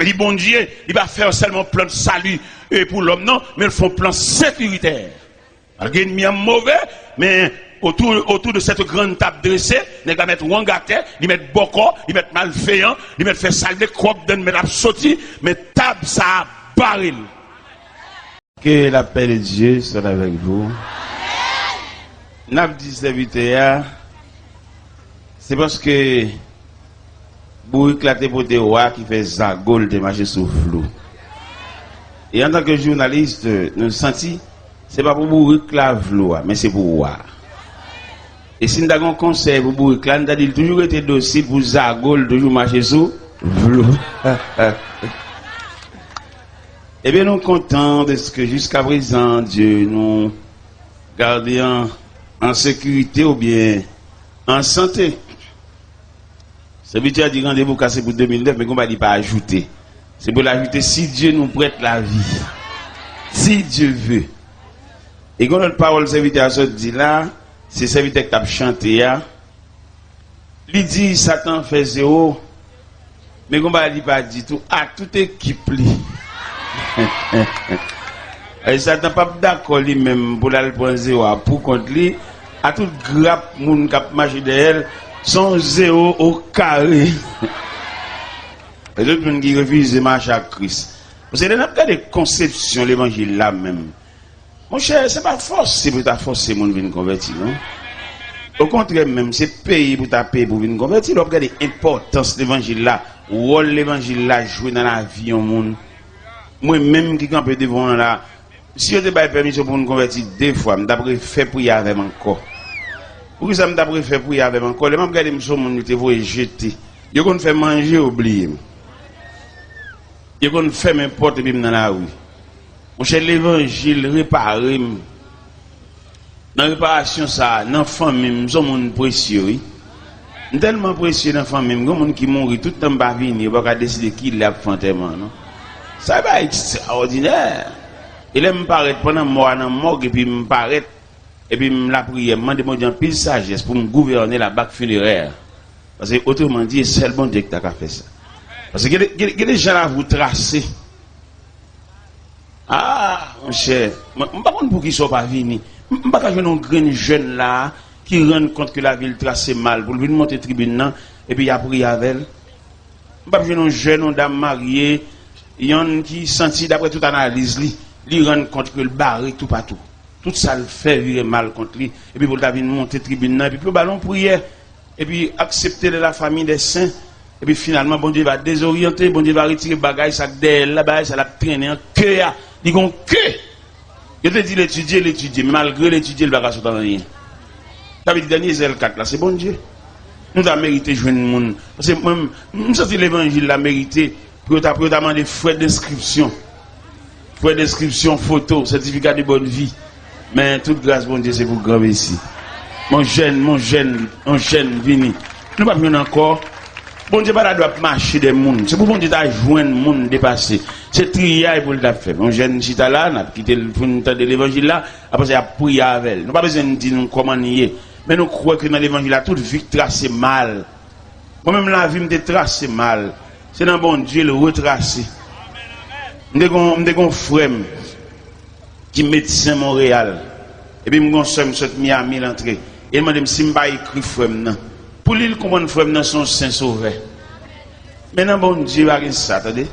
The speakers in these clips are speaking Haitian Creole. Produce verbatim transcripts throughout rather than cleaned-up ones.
Li Bondye, li pa fè sèlman plan sali e pou lòm, non, men l fè yon plan sekiritè. Malgre ènmi an move, men autour, autour de cette grande table dressée, nèg la mèt wang atè, li mèt bòkò, li mèt malveyan, li mèt fè sa l vle, kòk dan l mèt ap soti, men tab sa a bare l. Que la paix de Dieu soit avec vous. N ap di sèvitè a, se paske bourik la te pote wa ki fè zago l te mache sou flou. E antanke jounalis, nou santi se pa pou bourik la vlo a, men se pou wa. E si n ta gen yon konsèy pou bourik la, n ta di l toujou rete dosil pou zago l toujou mache sou flou. Ebyen, nou kontan dèske jiska prezan, Dye nou gade an, an sekirite oubyen an sante. Sèvitè a di randevou kase pou de mil nèf, men gon bagay li pa ajoute. Se pou l ajoute, si Dye nou prèt lavi. Si Dye ve. E gon lòt pawòl sèvitè a sot di la, se sèvitè k t ap chante a. Li di Satan fè zewo, men gon bagay li pa di tou, a tout ekip li. E Satan p ap dakò li menm pou l al pran zewo a pou kont li, a tout grap moun k ap mache dèyè l, se yon zewo o kare. E tout moun ki refize mache ak Kris. Paske lè n ap gade konsepsyon levanjil la menm, monchè, se pa fòse pou ta fòse moun vin konvèti, non. Okontrè, menm, se peye pou ta peye pou vin konvèti. Lè w ap gade enpòtans levanjil la, wòl levanjil la jwe nan lavi yon moun. Mwen menm ki kanpe devan w la, si yo te bay pèmisyon pou moun konvèti de fwa, m t ap refè priyè avè m ankò. Poukisa m t ap refè priyè avè m ankò? Lè m ap gade, m se yon moun yo te voye jete. Yo konn fè manje, yo bliye m. Yo konn fèmen pòt epi m nan lari. Monchè, levanjil repare m. Nan reparasyon sa a, nan fanmi m, m se yon moun presye, wi. M tèlman presye nan fanmi m, gen moun ki mouri, tout tan m pa vini, yo pa ka deside kilè y ap fè antèman an, non. Sa e bagay ekstraòdinè. E lè m parèt, pandan mò a nan mòg, epi m parèt, epi m lapriyè, m mande Bondye anpil sajès pou m gouvène la bak finerè. Paske, otreman di, e sèl Bondye ki ta ka fè sa. Paske gen de, gen de, gen de jan lavi w trase. Ah, monchè, mwen, m pa konn poukisa w pa vini. M, m pa ka jwenn yon grenn jèn la a ki rann kont ke lavi l trase mal pou l vin monte tribin nan, epi y a priye avè l. M p ap jwenn yon jèn, yon dam marye, yonn ki santi, daprè tout analiz li, li rann kont ke l bare toupatou. Tout sa l fè vire mal kont li, epi pou l ta vin monte tribin nan, epi pou yo ba l yon priyè, epi aksepte de la famille des saints, epi finalman, Bondye va dezoryante, Bondye va retire bagay sa k dèyè l la, bagay sa l ap trennen an ke a, li gon ke! Yo te di l etidye, l etidye, men malgre l etidye, l pa ka sot an anyen. Sa vle di dènye zèl kat la, se Bondye. Nou ta merite jwenn moun. Paske mwen, m, m santi levanjil la merite pou yo ta, pou yo ta mande frè denskripsyon. Frè denskripsyon, foto, sètifika de bòn vi. Men tout gras Bondye se pou granmesi. Mon jèn, mon jèn, mon jèn, vini. Nou p ap jwenn ankò. Bondye pa ta dwe ap mache dèyè moun. Se pou Bondye ta jwenn moun depase. Se triyay pou l t ap fè. Yon jèn chita la, n ap kite l pou n tande levanjil la, apre sa y ap priye avè l. Nou pa bezwen di nou kòman n ye. Men nou kwè ke nan levanjil la, tout vi k trase mal. Mwen menm lavi m te trase mal. Se nan Bondye l retrase. M te gon, m te gon frè m ki medsen Monreyal. Epi m gon sè m sot Miami l antre. E l mande m si m pa ekri frè m nan. Pou li, l konprann frè m nan se yon sen sovè. Men nan Bondye pa gen sa, tande.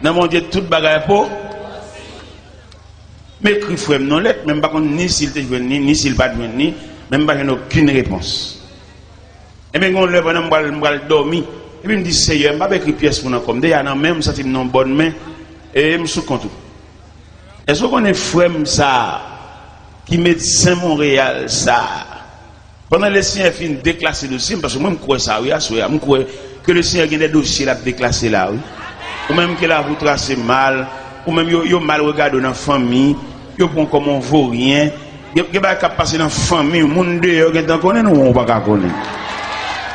Nan Bondye tout bagay po. M ekri frè m nan lèt, men m pa konn ni si l te jwenn li, ni si l pa t jwenn li, men m pa jwenn okenn repons. Ebyen, gen yon lè pandan m pral, m pral dòmi, epi m di, Seyè, m p ap ekri pyès moun ankò. M deja nan men, m santi m nan yon bòn men, e m sou kont ou. Èske w konnen frè m sa a, ki medsen Monreyal sa a, pandan Lesenyè fin deklase dosye m, paske mwen m kwè sa wi, aswè a, m kwè ke Lesenyè gen de dosye l ap deklase la wi. Ou menm ke lavi w trase mal, ou menm yo, yo mal regade w nan fanmi, yo pran w kòm yon voryen. Gen, gen bagay k ap pase nan fanmi w, moun deyò gentan konnen l, ou menm ou pa ka konnen.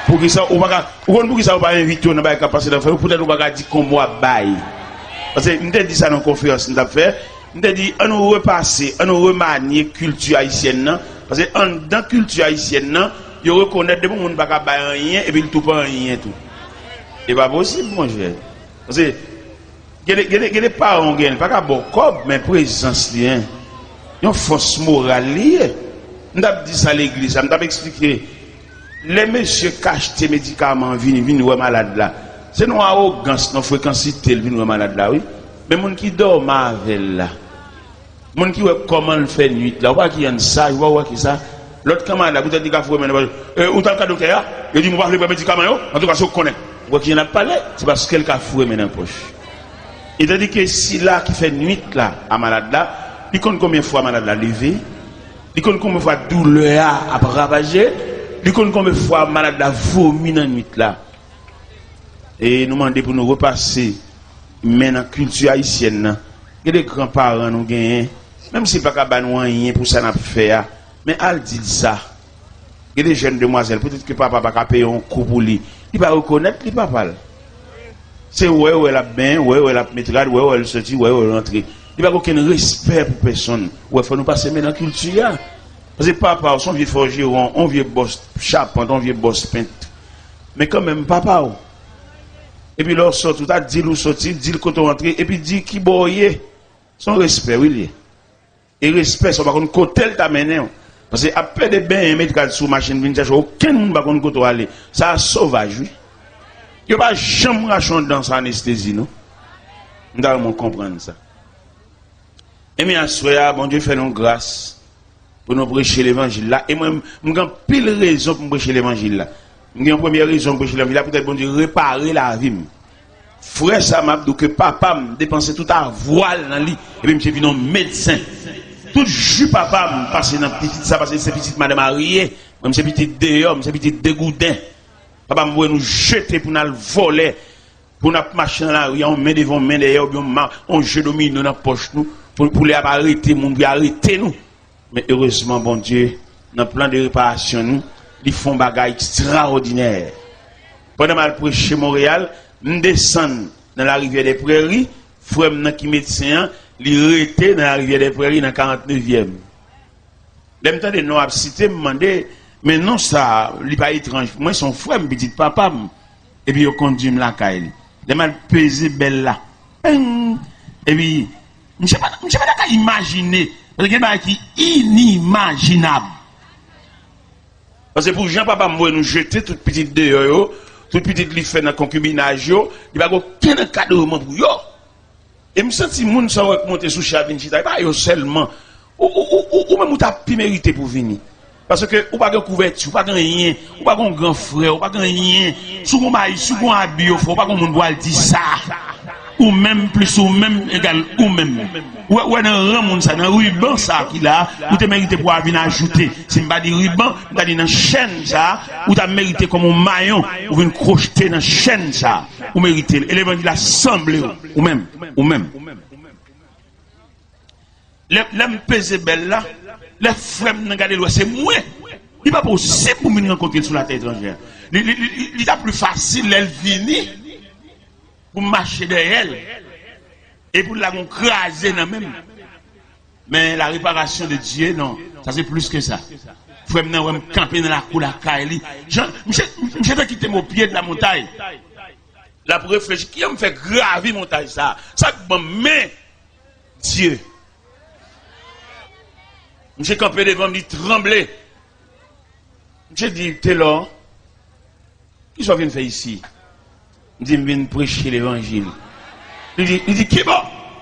Poukisa ou pa ka, ou konn poukisa yo pa envite w nan bagay k ap pase nan fanmi w? Poutèt ou pa ka di kòman w ap bay. Paske m te di sa nan yon konferans m t ap fè, m te di, ann nou repase, ann nou remanye kilti ayisyèn nan. Paske anndan kilti ayisyèn nan, yo rekonèt depi yon moun pa ka bay anyen, epi l tou pa anyen tou. E pa posib, monchè. Paske Gen de, gen de, gen de paran w genyen, li pa ka ba w kòb, men prezans li, en, yon fòs moral li ye. M t ap di sa legliz la, m t ap eksplike. Lè mesye k achte medikaman an vini, vin wè malad la, se nan yon awogans, nan frekansite l vin wè malad la, wi. Men moun ki dòmi avè l la, moun ki wè kòman l fè nwit la, ou pa wè ki yonn saj, ou pa wè ki sa. Lòt kanmarad la, poutèt li ka foure men nan pòch, e, ou t al ka doktè a, yo di m ou pa vle pran medikaman yo, antouka se ou k konnen. Ou wè ki jan l ap pale, se paske l ka foure men nan pòch. E tandike sila ki fè nwit la a malad la, li konn konbyen fwa malad la leve, li konn konbyen fwa doulè a ap ravaje, li konn konbyen fwa malad la vomi nan nwit la. E nou mande pou nou repase men nan kilti ayisyèn nan. Gen de gran paran nou genyen, menm si l pa ka ba nou anyen pou sa n ap fè a, men al di l sa. Gen de jèn demwazèl, petèt ke papa pa ka peye yon kou pou li, li pa rekonèt li papa l. Se wè, wè l ap benyen, wè, wè l ap met rad, wè, wè l soti, wè, wè l rantre. Li pa gen okenn respè pou pèsonn. Wè, fò nou pase men nan kilti a. Paske papa w se yon vye fòjewon, yon vye bòs chapant, yon vye bòs pent. Men kanmenm, papa w. Epi lè w soti, ou ta di l ou soti, di l kote w antre, epi di kibò w ye. Se yon respè, wi, l ye. E respè sa, ou pa konn kote l ta mennen w. Paske ap pede benyen, met rad sou machin, vin chèche w, okenn moun pa konn kote w ale. Sa a sovaj, wi. Yo pa janm rache yon dan san anestezi, non. M ta renmen w konprann sa. Ebyen, aswè a, Bondye fè nou gras pou nou preche levanjil la. E mwen, m gen anpil rezon pou m preche levanjil la. M gen yon premye rezon pou m preche levanjil la, poutèt Bondye repare lavi m. Frè sa, m ap di w ke papa m depanse tout avwa l nan li, epi misye vin yon medsen. Tout ji papa m pase nan pitit sa, paske se pitit madanm Ariye. Mwen, m se pitit deyò, m se pitit degouden. Papa m voye nou jete pou n al vòlè, pou n ap mache nan lari a, yon men devan, yon men dèyè, oubyen yon ma-, yon je domino nan pòch nou, pou, pou lè y ap arete moun, pou y arete nou. Men erezman, Bondye, nan plan de reparasyon nou, li fè yon bagay ekstraòdinè. Pandan m al preche Monreyal, m desann nan Larivyè dè Prèri, frè m nan ki medsen an, li rete nan Larivyè dè Prèri nan karant nevyèm. Lè m tande non ap site, m mande, men non sa a, li pa etranj pou mwen, se yon frè m, pitit papa m. Epi yo kondui m lakay li. Lè m al peze bèl la, peng! Epi, misye pa, misye pa ta ka imajine, paske gen bagay ki inimajinab. Paske pou jan papa m voye nou jete tout pitit deyò yo, tout pitit li fè nan konkibinaj yo, li pa gen okenn ankadreman pou yo. E m santi moun sa w wè k monte sou chè a vin chita, e pa yo sèlman. Ou, ou, ou, ou, ou menm ou ta pi merite pou vini. Paske ou pa gen kouvèti, ou pa gen anyen, ou pa gen yon gran frè, ou pa gen anyen. Si w gen yon mayi, si w gen yon abi yo fè, ou pa gen moun pou al di sa. Ou menm plis ou menm egal ou menm. Ou wè, ou wè nan ran moun sa, nan riban sa ki la, ou te merite pou al vin ajoute. Si m pa di riban, m ta di nan chèn sa, ou ta merite kòm yon mayon, ou vin kwochte nan chèn sa. Ou merite l. E levanjil la sanble w, ou menm, ou menm. Lè, lè m peze bèl la, lè frè m nan gade l wè se mwen. Li pa posib pou m vin rankontre l sou latè etranjè. Li, li, li, li, li ta pli fasil lè l vini pou m mache dèyè l. E pou l lage yon kraze nan men m. Men la réparation de Dieu, non, sa se plis ke sa. Frè m nan wè m kanpe nan lakou lakay li. Jan, misye, misye te kite m o pye de la montay. L ap reflechi, kijan m fè gravi montay sa a? Sa k ban m men Dye? Misye kanpe devan m, li tranble. Misye di, Telor, kisa w vin fè isi? M di, m vin preche levanjil. Li di, li di, kibò?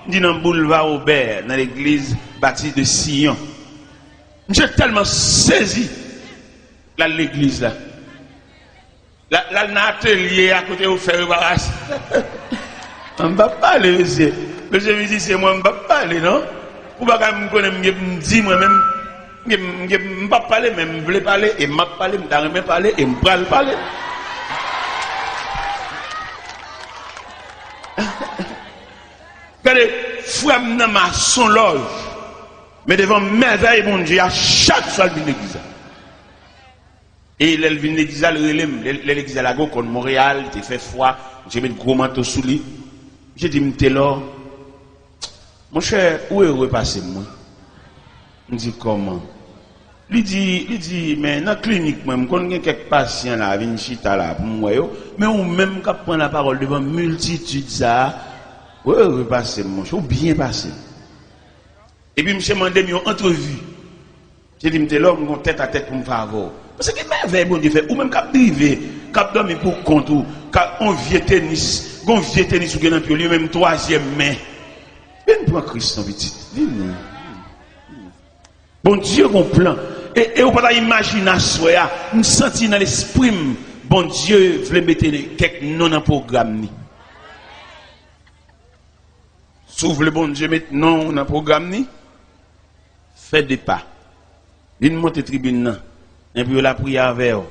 M di, nan Boulva Obè, nan legliz Batis de Siyon. Misye tèlman sezi, l al legliz la. L al, l al nan atelye a kote yo fè reparasyon. M p ap pale, mesye. Mesye mizisyen, mwen, m p ap pale, non. Pou bagay m konnen m gen pou m di, mwen menm, m gen, m gen, m p ap pale, men m vle pale, e m ap pale, m ta renmen pale, e m pral pale. Gade, frè m nan mason lòj, men devan mèvèy Bondye a, chak swa l vin legliz la. E lè l vin legliz la, l rele m. Lè, lè legliz la lage, w konn Monreyal, li te fè fwa, misye met gwo manto sou li. Misye di m, Telor, monchè, ou ere pase m, wi. M di, kòman? Li di, li di, men nan klinik mwen, m konn gen kèk pasyan la, vin chita la pou m wè yo, men ou menm k ap pran lapawòl devan miltitid sa a, Ou ere pase m, monchè, ou byen pase m. Epi misye mande m yon antrevi. Misye di m, Telò, m gon tèt a tèt pou m fè avè w. Paske ki mèvèy Bondye fè, ou menm k ap drive, k ap dòmi pou kont ou, k ap yon vye tenis, gon vye tenis ou gen nan pye w, li menm twazyèm men. Vin pran Kris non, pitit. Vin non. Bondye gon plan. E, e ou pa ta imajine aswè a, m santi nan lespri m, Bondye vle mete kèk non nan pwogram ni. Si w vle Bondye met non w nan pwogram ni, fè de pa. Vin monte tribin nan. Epi yo la priye avè w.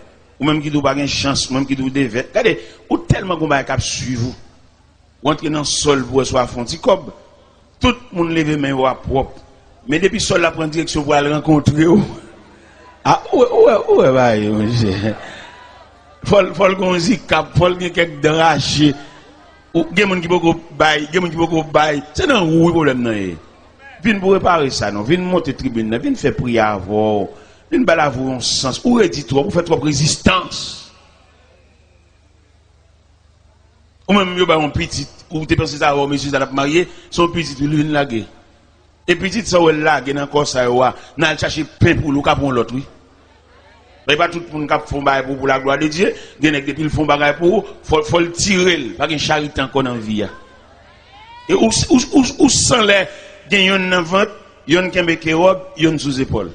Ou menm ki di w pa gen chans, ou menm ki di w devèt. Gade, ou tèlman gon bagay k ap swiv ou. Ou antre nan sòl pou wè si w a fè yon ti kòb. Tout moun leve men yo a pwòp. Men depi sòl la pran direksyon pou al rankontre w. A, ou wè, ou wè, ou wè bagay yo, monchè. Fò l, fò l gon zikap, fò l gen kèk dan rache. Ou, gen moun ki poko bay, gen moun ki poko bay. Se nan ou wi pwoblèm nan ye. Vin pou repare sa non. Vin monte tribin nan, vin fè priyè avè w. Vin ba lavi w yon sans. Ou redi twòp, ou fè twòp rezistans. Ou menm yo ba yon pitit, ou te panse sa, o mesye sa l ap marye, se yon pitit ou li vin lage. E pitit sa w wè l lage nan kò sa yo a, nan al chache pen pou li, ou ka pran yon lòt wi. E pa tout moun k ap fè yon bagay pou ou, pou la glwa de Dye, gen nèg depi l fè yon bagay pou ou, fò, fò l tire l, pa gen charite ankò nan vi a. E ou, ou, ou, ou san lè gen yonn nan vant, yonn kenbe ke wòb, yonn sou zepòl.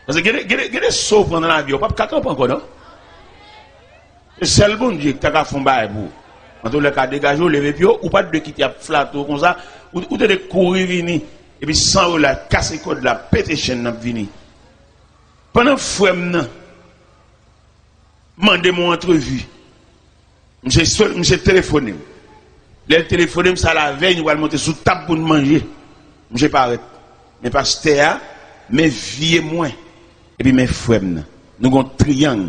Paske gen de, gen de, gen de so w pran nan lavi a, ou p ap ka kanpe ankò non. Se sèl Bondye ki ta ka fè yon bagay pou ou. Antoulèka, degaje w, leve pye w, ou pa t dwe kite y ap flate w konsa, ou, ou te dwe kouri vini, epi san relay, kase kòd la, pete chèn nan ap vini. Pandan frè m nan mande m yon antrevi, misye, misye telefone m. Lè l telefone m, sa lavèy, nou pral monte sou tab pou n manje. Misye parèt. Men pastè a, men vye mwen, epi men frè m nan. Nou gon triyang.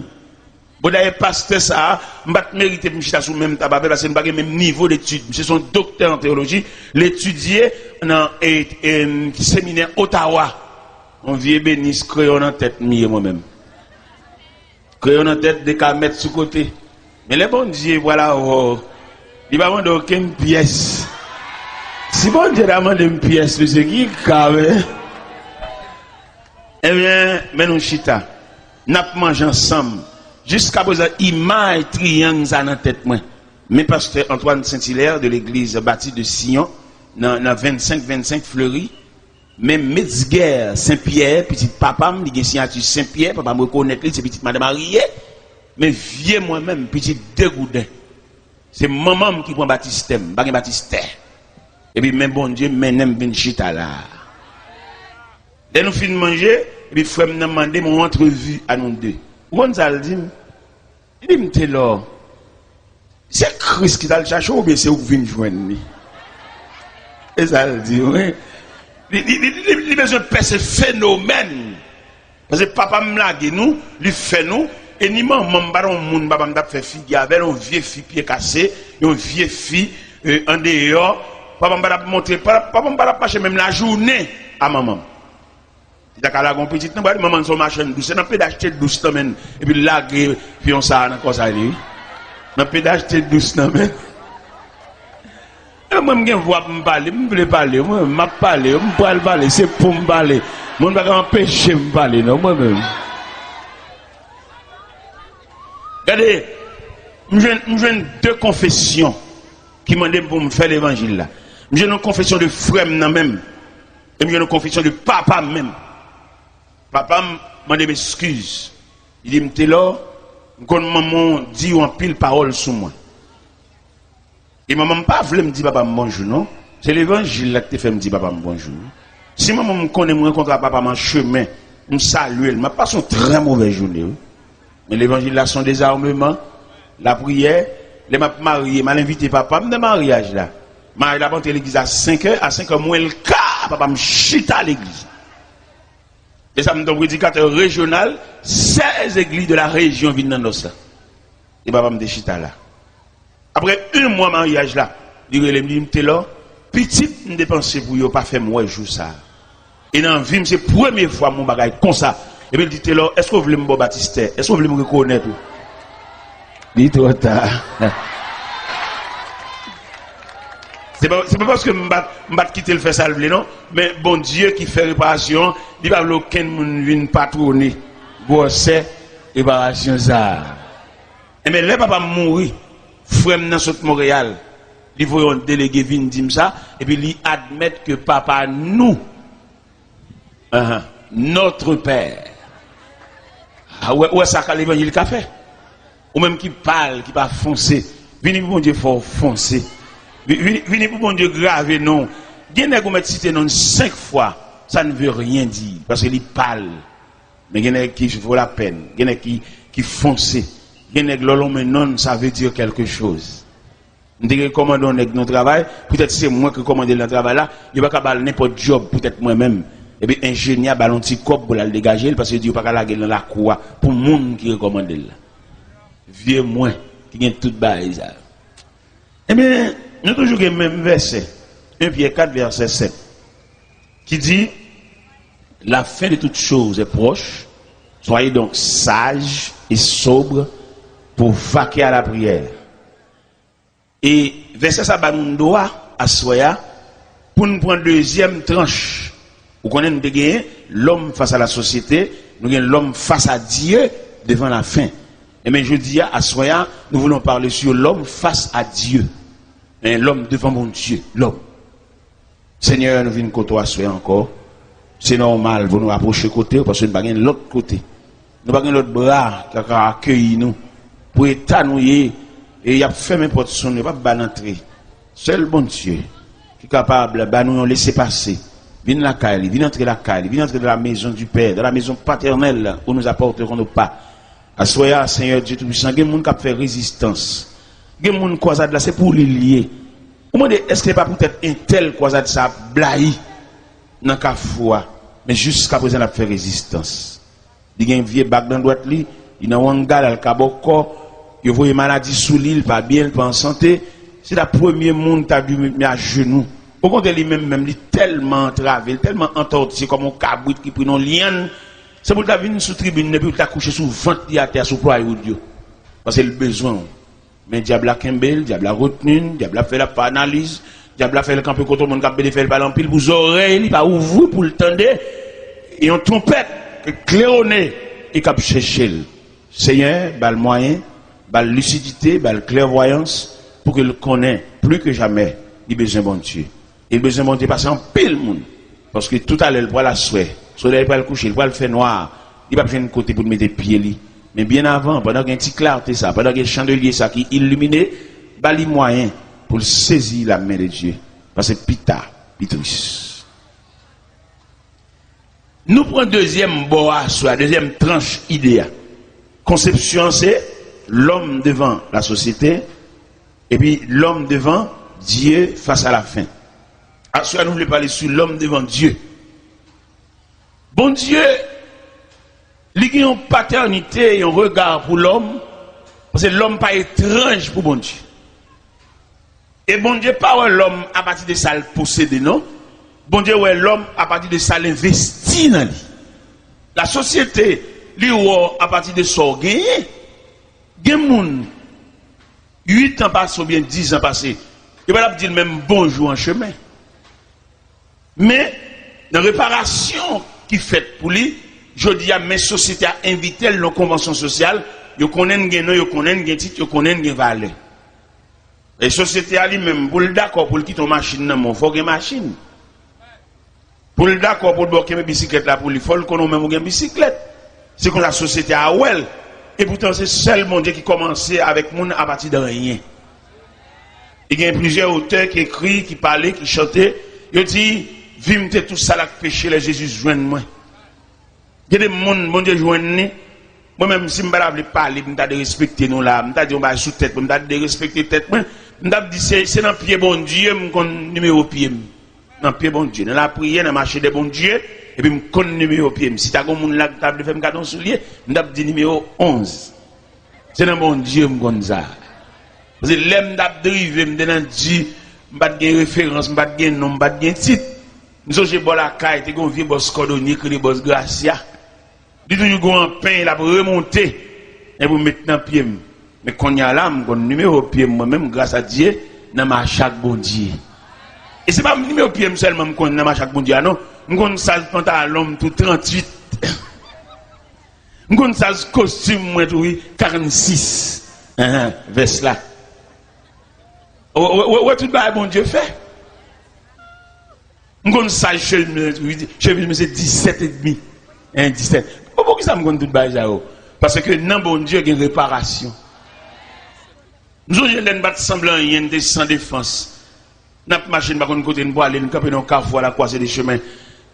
Bon, dayè, pastè sa a, m pa t merite pou m chita sou menm tab avè l, paske nou pa gen menm nivo detid. Misye se yon doktè an teyoloji, l etidye nan e, e, seminè Ottawa. Yon vye benis kreyon nan tèt m ye mwen menm. Kreyon nan tèt, de ka mèt sou kote. Men lè Bondye pral avè w, li pa mande okenn pyès. Si Bondye ta mande m pyès, mesye, ki ka, men? Ebyen, men nou chita. N ap manje ansanm. Jiskaprezan, imaj triyang sa nan tèt mwen. Men pastè Antoine Saint-Hilaire de l'église baptiste de Sion, nan, nan vennsenk vennsenk Fleury, men Metzger Saint-Pierre, pitit papa m, li gen siyati Saint-Pierre, papa m rekonèt li, se pitit madan Marie. Men vye mwen menm, pitit Degouden. Se manman m ki pran batistè m, m pa gen batistè. Epi men Bondye mennen m vin chita la. Lè nou fin manje, epi frè m nan mande m yon antrevi a nou de. Ou konn sa l di m? Li di m, Telò, se Kris ki t al chache w oubyen se ou k vin jwenn li? E sa l di, wi. Li, li, li, li, li bezwen pèse fenomèn. Paske papa m lage nou, li fè nou, e ni manman m, pa t yon moun papa m t ap fè figi avè l, yon vye fi pye kase, yon vye fi, e, andeyò. Papa m pa t ap montre, pa, papa m pa t ap mache menm lajounen a manman m. Li ta ka lage yon pitit nan bra li, manman l se yon machann dous. Se nan ped achte dous nan men l, epi l lage piyon sa a nan kò sa li, wi. Nan ped achte dous nan men l. E mwen, m gen vwa pou m pale, m vle pale, mwen, m ap pale, m pral pale, se pou m pale. Moun pa ka anpeche m pale, non, mwen menm. Gade, m jwenn, m jwenn de konfesyon ki mande m pou m fè levanjil la. M jwenn yon konfesyon de frè m nan menm. E m jwenn yon konfesyon de papa m menm. Papa m mande m eskiz. Li di m, Telò, m konn manman w di w anpil pawòl sou mwen. E manman m pa vle m di papa m bonjou, non. Se levanjil la ki te fè m di papa m bonjou. Si manman m konnen m rankontre ak papa m an chemen, m salye l, m ap pase yon trè movèz jounen, wi. Men levanjil la se yon dezameman, lapriyè, lè m ap marye, m al envite papa m nan maryaj la. Maryaj la ap antre legliz a senk è, a senk è mwens ka, papa m chita legliz. E sa m te yon predikatè rejyonal, sèz egliz de la rejyon vin nan nòs la. E papa m te chita la. Apre yon mwa maryaj la, li rele m, li di m, Telò, pitit m te panse pou yo pa fè m wè jou sa a. E nan vi m, se premye fwa m wè yon bagay konsa. Epi l di, Telò, èske w vle m ba w batistè? Èske w vle m rekonèt ou? Li twò ta. Se pa, se pa paske m pa, m pa t kite l fè sa l vle, non. Men Bondye ki fè reparasyon an, li pa vle okenn moun vin patwone gwosè reparasyon sa a. Enben, lè papa m mouri, frè m nan sot Monreyal, li voye yon delege vin di m sa, epi li admèt ke papa nou, ahan, notre père. A, ou wè, ou wè sa ka levanjil ka fè? Ou menm ki pal, ki pa fonse, vini pou Bondye fè w fonse. Vi- Vini, vini pou Bondye grave non w. Gen nèg ou mèt site non l senk fwa, ça ne veut rien dire, paske li pal. Men gen nèg ki vo lapèn, gen nèg ki, ki fonse, gen nèg lè w lonmen non l, ça veut dire quelque chose. M te rekòmande yon nèg nan travay, poutèt se mwen ki rekòmande l nan travay la, yo pa ka ba l nenpòt djòb poutèt mwen menm. Epi enjenyè a ba l yon ti kòb pou l al degaje l, paske yo di yo pa ka lage l nan lakou a pou moun ki rekòmande l la. Vye mwen ki gen tout bagay sa yo. Ebyen, nou toujou gen menm vèsè, en Pyè kat vèsè sèt, ki di, la fin de toutes choses est proche, soyez donc sages et sobres pour vaquer à la prière. E vèsè sa ba nou dwa aswè a pou n pran dezyèm tranch. Ou konnen nou te genyen lòm fas a la sosyete, nou gen lòm fas a Dye devan la fen. Enben jodi a, aswè a, nous voulons parler sur l'homme face à Dieu. Hein, l'homme devant Bondye, lòm. Senyè, nou vin kote w aswè ankò. Se nòmal pou nou apwoche kote w, paske nou pa gen lòt kote. Nou pa gen lòt bra ki ka akeyi nou. Pou eta nou ye, e y ap fèmen pòt sou nou, yo p ap ba n antre. Sèl Bondye ki kapab ba nou yon lesepase. Vin lakay li, vin antre lakay li, vin antre dans la maison du Père, dans la maison paternelle où nous apporterons nos pas. Aswè a, Senyè Dye Toupisan, gen moun k ap fè rezistans. Gen moun kwazad la, se pou li l ye. Ou mande, èske pa poutèt entèl kwazad sa ap blayi nan kafou a, men jiskaprezan l ap fè rezistans. Li gen vye bag nan dwèt li, li nan wanga l al kabòkò, yo voye maladi sou li, li pa byen, li pa an sante. Se ta premye moun ta dwe met men ajenou. Okontrè, li menm menm, li tèlman antrave, li tèlman antòtiye kòm yon kabrit ki pran yon lyann. Se pou l ta vin sou tribin nan, epi l ta kouche sou vant li atè a sou plwaye woud yo. Paske l bezwen w. Men dyab la kenbe l, dyab la retni l, dyab la fè l ap fè analiz, dyab la fè l kanpe kote yon moun k ap pede fè l pale anpil pou zòrèy li pa ouvri pou l tande yon twonpèt k klewone e k ap chèche l. Senyè, ba l mwayen, ba l lisidite, ba l klèvwayans pou ke l konnen pli ke jamè li bezwen Bondye. E l bezwen Bondye pase anpil moun. Paske toutalè l pral aswè. Solèy pral kouche, l pral fè nwa. Li p ap jwenn kote pou l mete pye li. Men byen avan, pandan gen ti klate sa, pandan gen chandelye sa ki ilimine, ba li mwayen pou l sezi la men de Dye. Paske pita, pi tris. Nou pran dezyèm bò a aswè a, dezyèm tranch ide a. Konsepsyon an se lòm devan la sosyete, epi lòm devan Dye fas a la fen. Aswè a nou vle pale sou lòm devan Dye. Bondye, li gen yon patènite, yon rega pou lòm, paske lòm pa etranj pou Bondye. E Bondye pa wè lòm apati de sa l posede, non. Bondye wè lòm apati de sa l envesti nan li. Lasosyete, li wè w apati de sa w genyen. Gen moun, uit an pase oubyen diz an pase, yo pa t ap di l menm bonjou an chemen. Men, nan reparasyon ki fèt pou li, jodi a, men sosyete a envite l nan konvansyon sosyal, yo konnen n gen non, yo konnen n gen tit, yo konnen n gen valè. E sosyete a li menm, pou l dakò pou l kite yon machin nan men w, fò w gen machin. Pou l dakò pou l ba w kenbe bisiklèt la pou li, fò l konnen w menm ou gen bisiklèt. Se konsa sosyete a wè l. Epoutan, se sèl Bondye ki kòmanse avèk moun apati de anyen. E gen plizyè otè ki ekri, ki pale, ki chante. Yo di, vi m te tou sal ak peche lè Jezi jwenn mwen. Gen de moun, Bondye jwenn li. Mwen menm, si m pa ta vle pale, m ta derespekte nou la, m ta di yon bagay sou tèt mwen, m ta derespekte tèt mwen, m t ap di, se, se nan pye Bondye m konn nimewo pye m. Nan pye Bondye, nan lapriyè, nan mache de Bondye, epi m konn nimewo pye m. Si ta gen yon moun la ki ta vle fè m kado yon soulye, m t ap di nimewo onz. Se nan Bondye m konn sa. Paske lè m t ap drive, m te nan di, m pa t gen referans, m pa t gen non, m pa t gen tit. M sonje bò lakay, te gen yon vye bòs kòdonye ki rele bòs Grasya. Li toujou gen yon anpeny l ap remonte, epi l met nan pye m. Men kounye a la, m konn nimewo pye m, mwen menm, gras a Dye, nan mache ak Bondye. E se pa nimewo pye m sèlman m konn nan mache ak Bondye a, non. M konn saz pantalon m tou, tranntuit. M konn saz kostim mwen tou, wi, karannsis. Enhen, vès la. Ou, ou, ou, ou wè tout bagay Bondye fè. M konn saz chemiz mwen tou, wi, chemiz mwen se disèt edmi. Enhen, disèt. Bon, poukisa m konn tout bagay sa yo? Paske nan Bondye gen reparasyon. M sonje lè n pa t sanble anyen, n te san defans. N ap mache, n pa konn kote n pwale, n kanpe nan yon kafou a la croisée des chemins.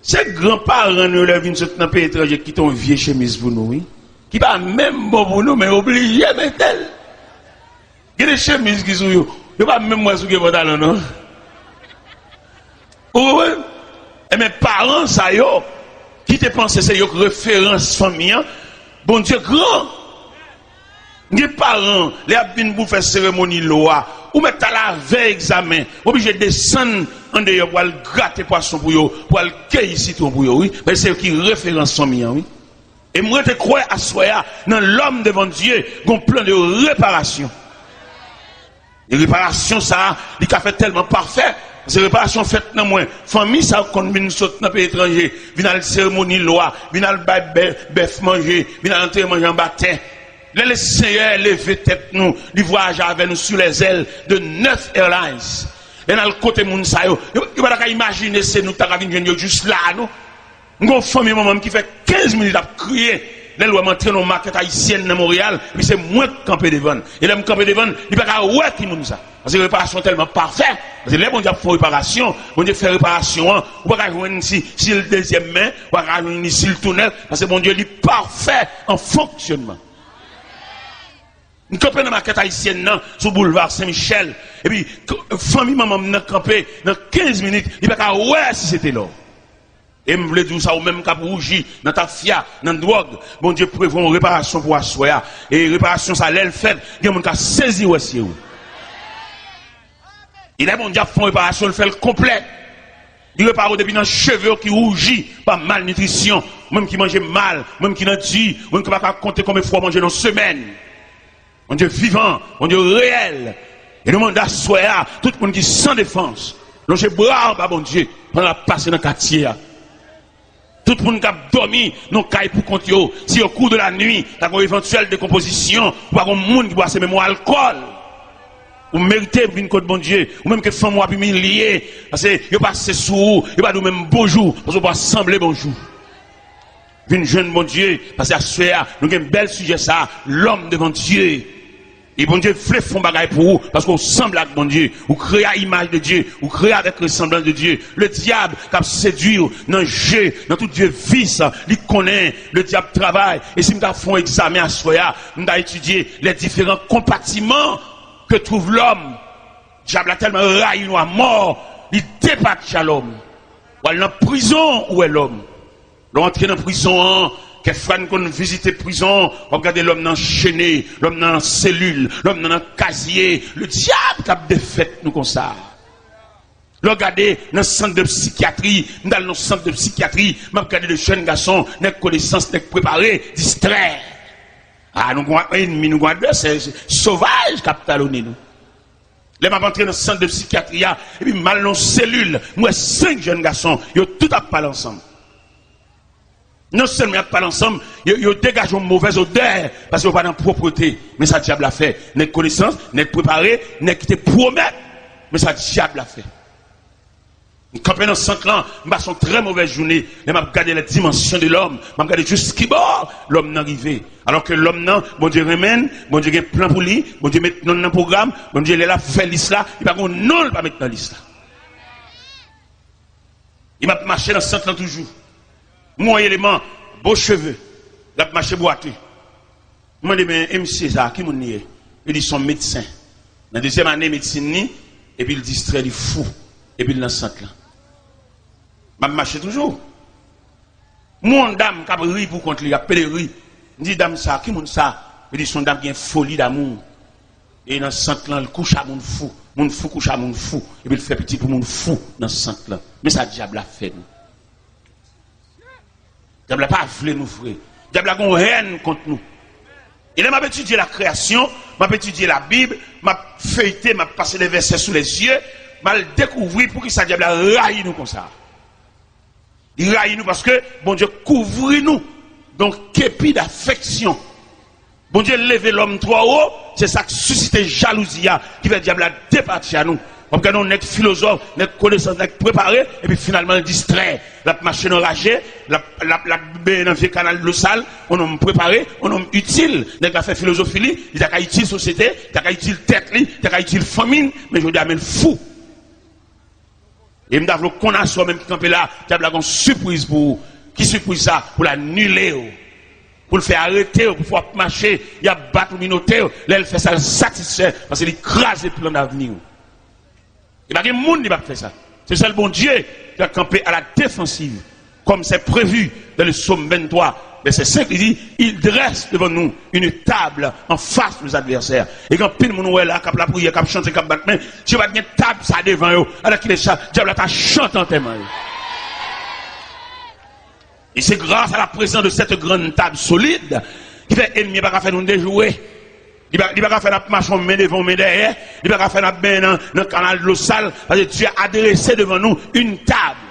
Se granparan nou yo, lè yo vin sot nan peyi etranje, ki kite yon vye chemiz pou nou, wi. Ki pa menm bon pou nou, men yo oblije mete l. Gen de chemiz ki sou yo, yo pa menm wè si w gen pantalon, non. Ou konprann? Enben, paran sa yo, ki te panse se yo k referans fanmi an, Bondye gran. Gen paran, lè y ap vin pou fè seremoni lwa, ou mèt al avè egzamen, ou oblije desann andeyò pou al grate pwason pou yo, pou al keyi sitwon pou yo, wi. Paske se yo ki referans fanmi an, wi. E m rete kwè aswè a, nan l'homme devant Dieu, gon plan de reparasyon. E reparasyon sa a, li ka fèt tèlman pafè, se reparasyon fèt nan mwen. Fanmi sa yo konn vin sot nan peyi etranje, vin al seremoni lwa, vin al bay bè-, bèf manje, vin al antre manje anba tè. Lè Lesenyè leve tèt nou, li vwayaje avè nou sou lèzèl de Neuf Airlines. Lè n al kote moun sa yo, yo, yo pa ta ka imajine se nou ki ta ka vin jwenn yo jis la, non. M gen yon fanmi manman m ki fè kenz minit ap kriye lè l wè m antre nan yon makèt ayisyèn nan Monreyal, epi se mwen k kanpe devan l. E lè m kanpe devan l, li pa ka wè ki moun sa. Paske reparasyon tèlman pafè. Paske lè Bondye ap fè yon reparasyon, Bondye fè reparasyon an, ou pa ka jwenn si, si l dezyèm men, ou pa ka jwenn ni si l tou nèf, paske Bondye li pafè an fonksyònman. M kanpe nan makèt ayisyèn nan, sou boulva Sen Michèl, epi k-, fanmi manman m nan kanpe nan kenz minit, li pa ka wè si se te lò. E m vle di w sa, ou menm k ap wouji nan tafya, nan dwòg, Bondye prevwa yon reparasyon pou aswè a. E reparasyon sa, lè l fèt, gen moun k ap sezi wè se ou. E lè Bondye ap fè yon reparasyon, l fè l konplè. Li repare w depi nan cheve w ki wouji pa malnitrisyon. Ou menm ki manje mal, ou menm ki nan di, ou menm ki pa ka konte konbyen fwa w manje nan semèn. Bondye vivan, Bondye reyèl. E nou mande aswè a, tout moun ki san defans, lonje bra w ba Bondye pandan l ap pase nan katye a. Tout moun k ap dòmi nan kay pou kont yo, si au cours de la nuit, ta gen yon evantyèl dekonpozisyon, ou pa gen moun ki bwase menm yon alkòl. Ou merite vin kot Bondye, ou menm ke fanmi w ap imilye, paske yo pase sou ou, yo pa di w menm bonjou, paske w pa sanble bonjou. Vin jwenn Bondye, paske aswè a, nou gen bèl sijè sa, l'homme devant Dieu. E Bondye vle fè yon bagay pou ou, paske ou sanble ak Bondye, ou kreye a imaj de Dye, ou kreye avèk resanblans de Dye. Le dyab k ap sedui w nan je, nan tout vye vis, li konnen le dyab travay. E si m ta fè yon egzamen aswè a, m ta etidye les différents compartiments que trouve l'homme. Dyab la tèlman rayi nou a mò, li depatcha lòm. W al nan prizon, ou wè lòm. Lè w antre nan prizon an, kèk fwa n konn vizite prizon, w ap gade lòm nan chene, lòm nan selil, lòm nan nan kazye. Le dyab k ap defèt nou konsa. Lè w gade nan sant de psikyatri, m t al nan sant de psikyatri, m ap gade de jèn gason, nèg konesans, nèg prepare, distrè. A, nou gon ènmi, nou gon advèsè sovaj k ap talonnen nou. Lè m ap antre nan sant de psikyatri a, epi m al nan yon selil, m wè senk jèn gason, yo tout ap pale ansanm. Non sèlman y ap pale ansanm, yo, yo degaje yon movèz odè, paske yo pa nan pwoprete. Men sa dyab la fè. Nèg konesans, nèg prepare, nèg ki te pwomèt. Men sa dyab la fè. M kanpe nan sant lan, m pase yon trè movèz jounen. Lè m ap gade les dimensions de l'homme, m ap gade jis kibò lòm nan rive. Alò ke lòm nan, Bondye renmen l, Bondye gen plan pou li, Bondye met non l nan pwogram, Bondye lè l ap fè lis la, li pa gen yon non l pa met nan lis la. E m ap mache nan sant lan toujou. M wè yon eleman, bo cheve, l ap mache bwate. M mande, "Men, e misye sa, ki moun li ye?" Yo di, "Se yon medsen. Nan dezyèm ane medsin li, epi l distrè, li fou, epi l nan sant lan." M ap mache toujou. M wè yon dam k ap ri pou kont li, ap pede ri. M di, "Dam sa, ki moun sa?" Yo di, "Se yon dam ki gen foli damou." E nan sant lan, l kouche a moun fou. Moun fou kouche a moun fou. Epi l fè pitit pou moun fou nan sant lan. Men sa dyab la fè nou. Dyab la pa vle nou vre. Dyab la gon hèn kont nou. E lè m ap etidye la kreyasyon, m ap etidye Labib, m ap feyte, m ap pase de vèsè sou lèzye, M al dekouvri poukisa dyab la rayi nou konsa. Li rayi nou paske Bondye kouvri nou. Donk, kepi dafeksyon. Bondye leve lòm twò wo, se sa k sisite jalouzi a, ki fè dyab la depatya nou. W ap gade yon nèg filozòf, nèg konesans, nèg prepare, epi finalman l distrè. L ap mache nan raje, l ap, l ap, l ap benyen nan vye kanal dlo sal, yon nonm prepare, yon nonm itil. Nèg la fè filozofi li, li ta ka itil sosyete, li ta ka itil tèt li, li ta ka itil fanmi l, men jodi a men l fou. E m ta vle w konn aswè menm ki kanpe la, dyab la gon sipriz pou ou. Ki sipriz sa? Pou l anile w. Pou l fè arete w, pou fè w ap mache, y ap bat ou, minote w. Lè l fè sa, l satisfè, paske li kraze plan davni w. E pa gen moun li p ap fè sa. Se sèl Bondye ki ap kanpe à la défensive, comme c'est prévu dans le psaume vingt-trois, verset cinq, li di, il dresse devant nous une table en face de nos adversaires. E gen anpil moun ou wè la, k ap lapriyè, k ap chante, k ap bat men, si yo pa t gen tab sa devan yo, alèkile sa, dyab la ta chante antèman yo. Et c'est grâce à la présence de cette grande table solide ki fè ènmi an pa ka fè nou dejwe. Li pa, li pa ka fè n ap mache yon men devan, yon men dèyè. Li pa ka fè n ap benyen nan, nan kanal dlo sal. Paske Dieu a dressé devant nous une table.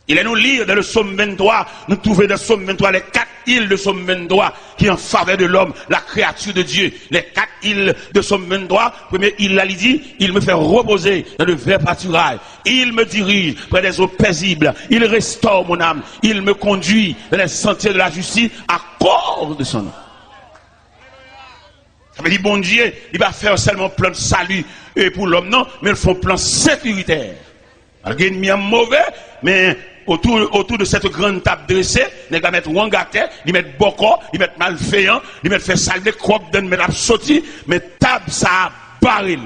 E lè nou li dans le psaume vingt-trois, nou twouve dans psaume vingt-trois les quatre îles de psaume vingt-trois qui en faveur de l'homme, la créature de Dieu. Les quatre îles de psaume vingt-trois, premye île la, li di, il me fait reposer dans de verts pâturages. Il me dirige près des eaux paisibles. Il restaure mon âme. Il me conduit dans les sentiers de la justice à cause de son nom. Sa vle di Bondye, li pa fè sèlman plan sali, e, pou lòm, non, men l fè yon plan sekiritè. Malgre ènmi an move, men autour, autour de cette grande table dressée, nèg la mèt wang atè, li mèt bòkò, li mèt malveyan, li mèt fè sa l vle, kòb dan l mèt ap soti, men tab sa a bare l.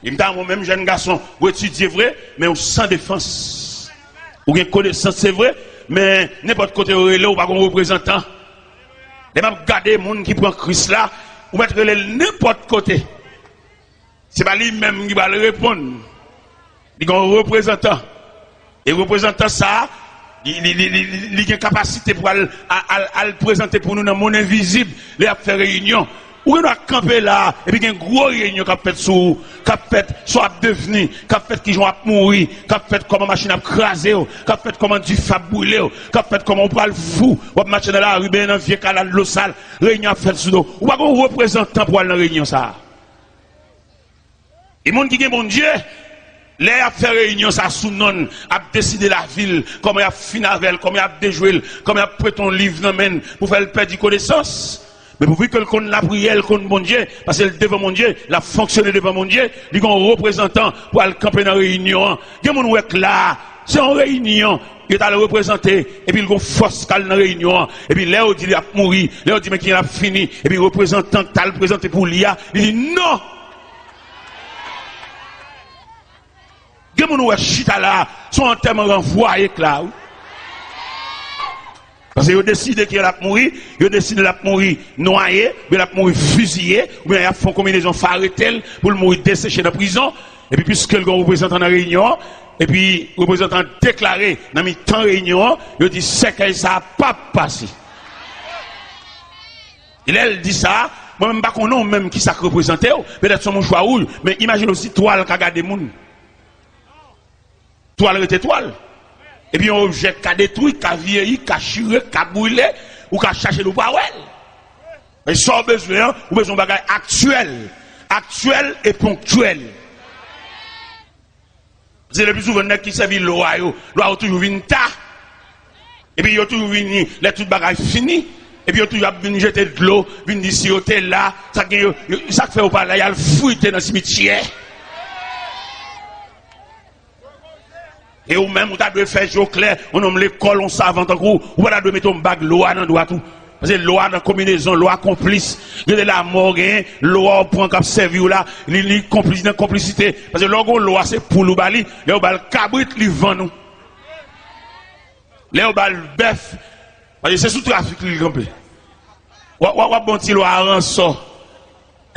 Li m ta renmen w menm jèn gason, ou etidye vre, men ou san defans. Ou gen konesans, se vre, men nenpòt kote yo rele w, ou pa gen reprezantan. Lè m ap gade moun ki pran Kris la, ou mèt rele l nenpòt kote. Se pa li menm ki pral reponn. Li gen yon reprezantan. E reprezantan sa a, li, li, li, li, li, li gen kapasite pou al, al, al, al prezante pou nou nan mond envizib, lè y ap fè reyinyon. Ou gen dwa kanpe la, epi gen gwo reyinyon k ap fèt sou ou, k ap fèt sa w ap devni, k ap fèt kijan w ap mouri, k ap fèt kòman machin ap kraze w, k ap fèt kòman dife ap boule w, k ap fèt kòman w pral fou, w ap mache nan lari, benyen nan vye kanal dlo sal, reyinyon ap fèt sou do. Ou pa gen yon reprezantan pou al nan reyinyon sa a. E moun ki gen Bondye, lè y ap fè reyinyon sa sou non l, ap deside lavi l, kòman y ap fin avè l, kòman y ap dejwe l, kòman y ap prete yon liv nan men l pou fè l pèdi konesans. Men pouvi ke l konn lapriyè, l konn Bondye, paske l devan Bondye, l ap fonksyone devan Bondye, li gen yon reprezantan pou al kanpe nan reyinyon an. Gen moun ou wè k la, se yon reyinyon, yo t al reprezante, epi l gon fòs k al nan reyinyon an. Epi lè yo di l ap mouri, lè yo di men kijan l ap fini, epi reprezantan k t al prezante pou li a, li di non! Gen moun ou wè chita la, se yon antèman ranvwaye k la, wi. Paske yo deside ke l ap mouri, yo deside l ap mouri nwaye, oubyen l ap mouri fiziye, oubyen y ap fè yon konbinezon fè arete l pou l mouri deseche nan prizon. Epi piske l gen yon reprezantan nan reyinyon an, epi reprezantan an deklare nan mitan reyinyon an, yo di sèkèy sa a p ap pase. E lè l di sa, mwen menm m pa konnen w menm kisa k reprezante w, petèt se yon mouchwa wouj, men imajine w si twal ka gade moun. Twal rete twal. Epi yon objè ka detwi, ka vyeyi, ka chire, ka brile, ou ka chache l, ou pa wè l. Men sa w bezwen an, ou bezwen yon bagay aktyèl. Aktyèl e ponktyèl. Se le pli souvan nèg ki sèvi lwa yo, lwa yo toujou vin ta. Epi yo toujou vini lè tout bagay fini. Epi yo toujou ap vin jete dlo, vin di si yo te la, sa k gen yo, yo, sa k fè yo pa la, y al frite nan simityè. E ou menm, ou ta dwe fè je w klè, yon nonm lekòl, yon savan tankou w, ou pa ta dwe mete yon bag lwa nan dwat ou. Paske lwa nan konbinezon, lwa konplis. Gen de lanmò w genyen, lwa w pran k ap sèvi w la, li, li konplis nan konplisite. Paske lè w gen yon lwa, se poul ou ba li, lè yo ba l kabrit, li vann ou. Lè yo ba l bèf, paske se sou trafik li kanpe. W ap, w ap, w ap bon ti lwa a ransò.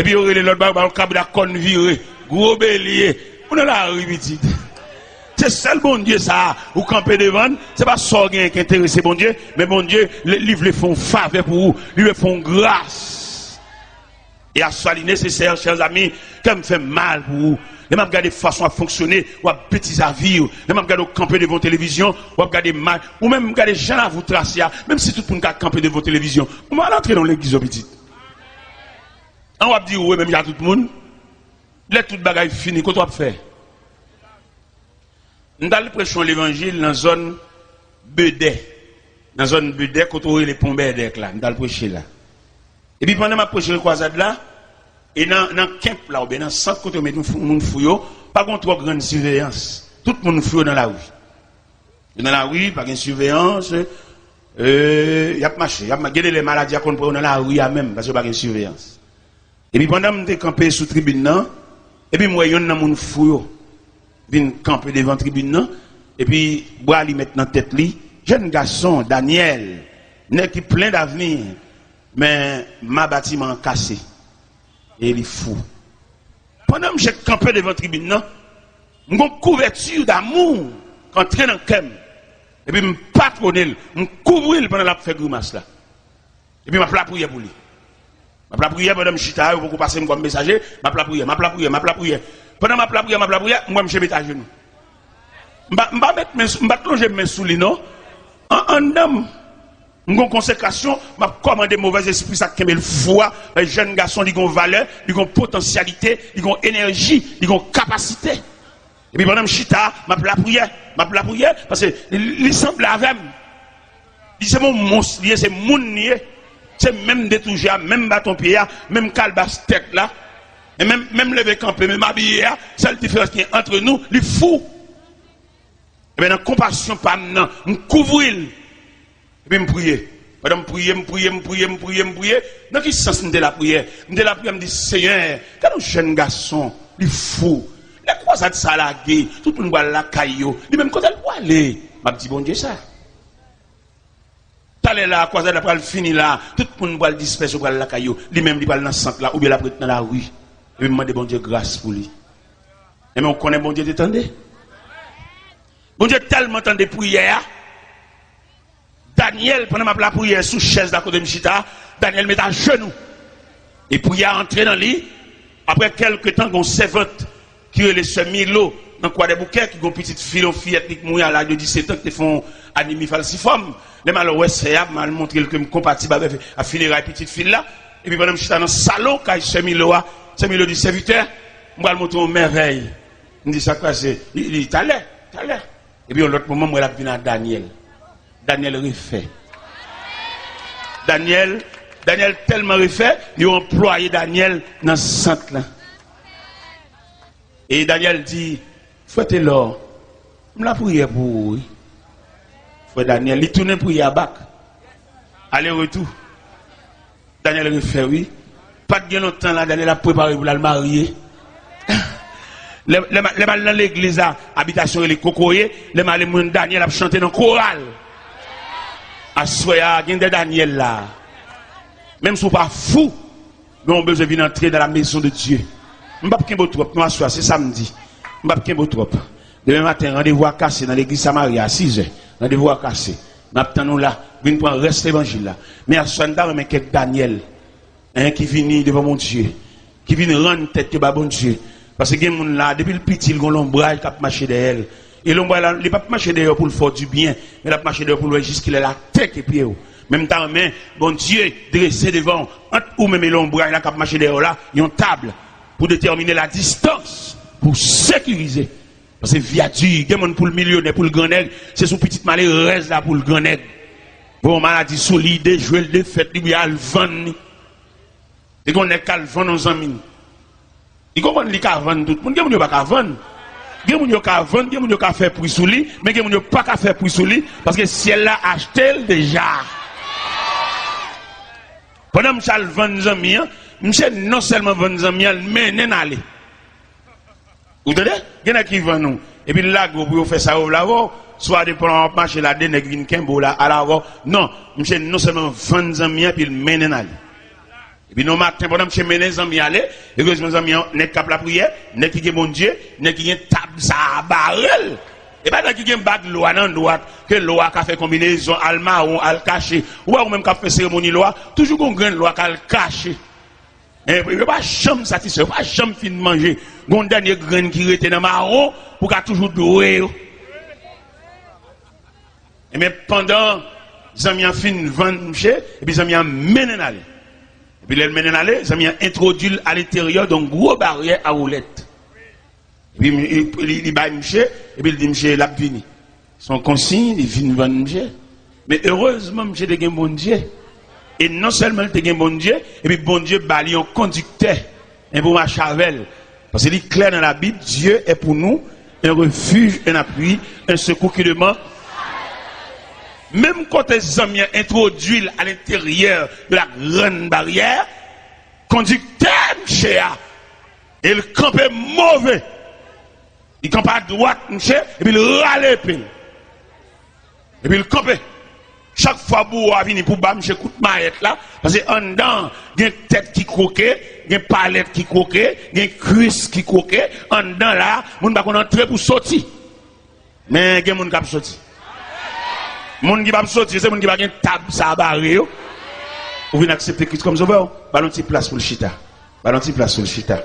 Epi yo rele lòt ba yo ba l kabrit ak kòn vire. Gwo belye. Ou nan lari, pitit. Se sèl Bondye sa a, ou kanpe devan l, se pa sa w genyen ki enterese Bondye, men Bondye, li, li vle fè yon favè pou ou, li vle fè yon gras. E aswè li nesesè, chè zanmi, kè m fè m mal pou ou. Lè m ap gade fason w ap fonksyone, w ap betize avi w. Lè m ap gade w kanpe devan yon televizyon, w ap gade mal. Ou menm gade jan lavou trase a, menm si tout moun ka kanpe devan yon televizyon. Ou mal antre nan legliz yo pitit. An w ap di ou menm jan tout moun. Lè tout bagay fini, kote w ap fè? M t al preche yon levanjil nan zòn Bedè. Nan zòn Bedè, kote w rele Pon Bèdèk la. M t al preche la. Epi pandan m ap preche krwazad la, e nan, nan kenp la, oubyen nan sant kote yo met moun fou, moun fou yo, pa gen twò grann siveyans. Tout moun fou yo nan lari. Yo nan lari, pa gen siveyans. E, y ap mache, y ap ma-, gen de lè maladi a konn pran yo nan lari a menm, paske pa gen siveyans. Epi pandan m te kanpe sou tribin nan, epi m wè yonn nan moun fou yo vin kanpe devan tribin nan, epi bra li met nan tèt li, jèn gason, Danyèl, nèg ki plen davni, men ma batiman an kase, e li fou. Pandan misye kanpe devan tribin nan, m gon kouvèti damou k antre nan kè m, epi m patwone l, m kouvri l pandan l ap fè grimas la. Epi m ap lapriyè pou li. M ap lapriyè pandan m chita, yo poko pase m kòm mesaje, m ap lapriyè, m ap lapriyè, m ap lapriyè. Pandan m ap lapriyè, m ap lapriyè, m wè misye met ajenou. M pa, m pa met men sou, m pa t lonje men sou li, non. An, anndan m, m gon konsekrasyon, m ap kòmande movèzespri sa k kenbe l fou a, jèn gason, li gon valè, li gon potansyalite, li gon enèji, li gon kapasite. Epi pandan m chita, m ap lapriyè, m ap lapriyè, paske li, li sanble avè m. Li se yon mons li ye, se moun li ye. Se menm de toujou a, menm baton pye a, menm kalbas tèt la, e menm, menm leve kanpe, menm abiye a, sèl diferans ki gen antre nou, li fou. Ebyen, nan konpasyon pa m nan, m kouvri l. Epi m priye. Pandan m priye, m priye, m priye, m priye, m priye. Nan ki sans m te lapriyè? M te lapriyè, m di, Senyè, gade yon jèn gason, li fou. Lè kwazad sa lage, tout moun pral lakay yo. Li menm, kote l pwale? M ap di Bondye sa. Talè la, kwazad la pral fini la, tout moun pral dispèse, yo pral lakay yo. Li menm, li pral nan sant la, oubyen l ap ret nan lari. Epi m mande Bondye gras pou li. Ebyen, ou konnen Bondye te tande? Bondye tèlman tande priyè a, Danyèl, pandan m ap lapriyè sou chèz la kote m chita, Danyèl met ajenou. E priyè a antre nan li. Apre kèlke tan, gen yon sèvant ki rele sè Milo nan Kwadèboukè, ki gen yon pitit fi, yon fiyèt li k mouri a laj de disèt an, ki te fè yon anemi falsifòm. Lè m al wè sè a, m al montre l ke m konpatib avèk, a fineray pitit fi l la. Epi pandan m chita nan salon kay sè Milo a, sè Milo di, Sèvitè, m pral montre w yon mèvèy. M di, Sa k pase? Li di, Talè, talè. Epi yon lòt moman, m wè l ap vin a Danyèl. Danyèl refè. Danyèl, Danyèl tèlman refè, yo anplwaye Danyèl nan sant lan. E Danyèl di, Frè Telò, m lapriyè pou ou, wi. Frè Danyèl, li tounen priyè a bak. Ale retou. Danyèl refè, wi. Pa t gen lontan la, Danyèl ap prepare pou l al marye. Lè, lè, m- lè m al nan legliz la, abitasyon rele Kokoye, lè m ale, m jwenn Danyèl ap chante nan koral. Aswè a, gen de Danyèl la. Menm si w pa fou, men w bezwen vin antre dans la maison de Dieu. M p ap kenbe w twòp, non, aswè a, se samdi. M p ap kenbe w twòp. Demen maten, randevou a kase nan legliz Samari a sizè. Randevou a kase. M ap tann ou la. Vin pran rès levanjil la. Men aswè a, n ta renmen kèk Danyèl, en, ki vini devan Bondye, ki vin rann tèt yo ba Bondye. Paske gen moun la, depi l piti, l gon lonbraj k ap mache dèyè l. E lonbraj la, li p ap mache dèyè w pou l fè w dibyen, men l ap mache dèyè w pou l wè jiskilè l atake pye w. Men m ta renmen Bondye drese devan w, ant ou menm e lonbraj la k ap mache dèyè w la, yon tab pou detèmine ladistans, pou sekirize. Paske vi a di, gen moun pou l milyonè, pou l grannèg, se sou pitit malerèz la pou l grannèg. Bon, maladi sou li, dejwe l, defèt li, oubyen al vann li. Te gen yon nèg k al vann yon zanmi l. Li konprann li ka vann tout moun, gen moun yo pa ka vann. Gen moun yo ka vann, gen moun yo ka fè pri sou li, men gen moun yo pa ka fè pri sou li, paske syèl la achte l deja. Pandan misye al vann zanmi an, misye non sèlman vann zanmi an, l mennen l ale. Ou tande? Gen nèg ki vann ou. Epi l lage w pou yo fè sa yo vle avè w. Swa depan w ap mache la, de nèg vin kenbe w la, al avè w. Non, misye non sèlman vann zanmi an, epi l mennen l ale. Epi nan maten, pandan misye mennen zanmi an ale, erezman zanmi an, nèg k ap lapriyè, nèg ki gen Bondye, nèg ki gen tab sa a bare l. E pa nèg ki gen bag lwa nan dwat, ke lwa ka fè konbinezon, al mawon, al kache. Ou wè ou menm k ap fè seremoni lwa, toujou gon grenn lwa k al kache. E yo pa janm satisfè, yo pa janm fin manje. Gon dènye grenn ki rete nan mawon pou ka toujou dwe yo. Ebyen, pandan zanmi an fin vann mouche, epi zanmi an mennen l ale. Epi lè l mennen l ale, zanmi an entwodui l alenteryè yon gwo baryè a woulèt. Epi li, li, li bay mouche, epi l di mouche l ap vini. Se yon konsiy, li vin vann mouche. Men erezman, mouche te gen Bondye. E non sèlman li te gen Bondye, epi Bondye ba li yon kondiktè. Men pou mache avè l. Paske li klè nan Labib, Dieu est pour nous un refuge, un appui, un secours qui demeure. Menm kote zanmi an entwodui l alenteryè de la grande barrière, kondiktè mouche a, e l kanpe move. Li kanpe adwat mouche, epi l rale epe l. Epi l kanpe. Chak fwa bouwo a vini pou ba mouche kout mayèt la, paske anndan gen tèt ki kwoke, gen palèt ki kwoke, gen kwis ki kwoke, anndan la, moun pa konn antre pou soti. Men gen moun k ap soti. Moun ki p ap soti, se moun ki pa gen tab sa a bare yo. Ou vin aksepte Kris kòm sovè w, ba l yon ti plas pou l chita. Ba l yon ti plas pou l chita.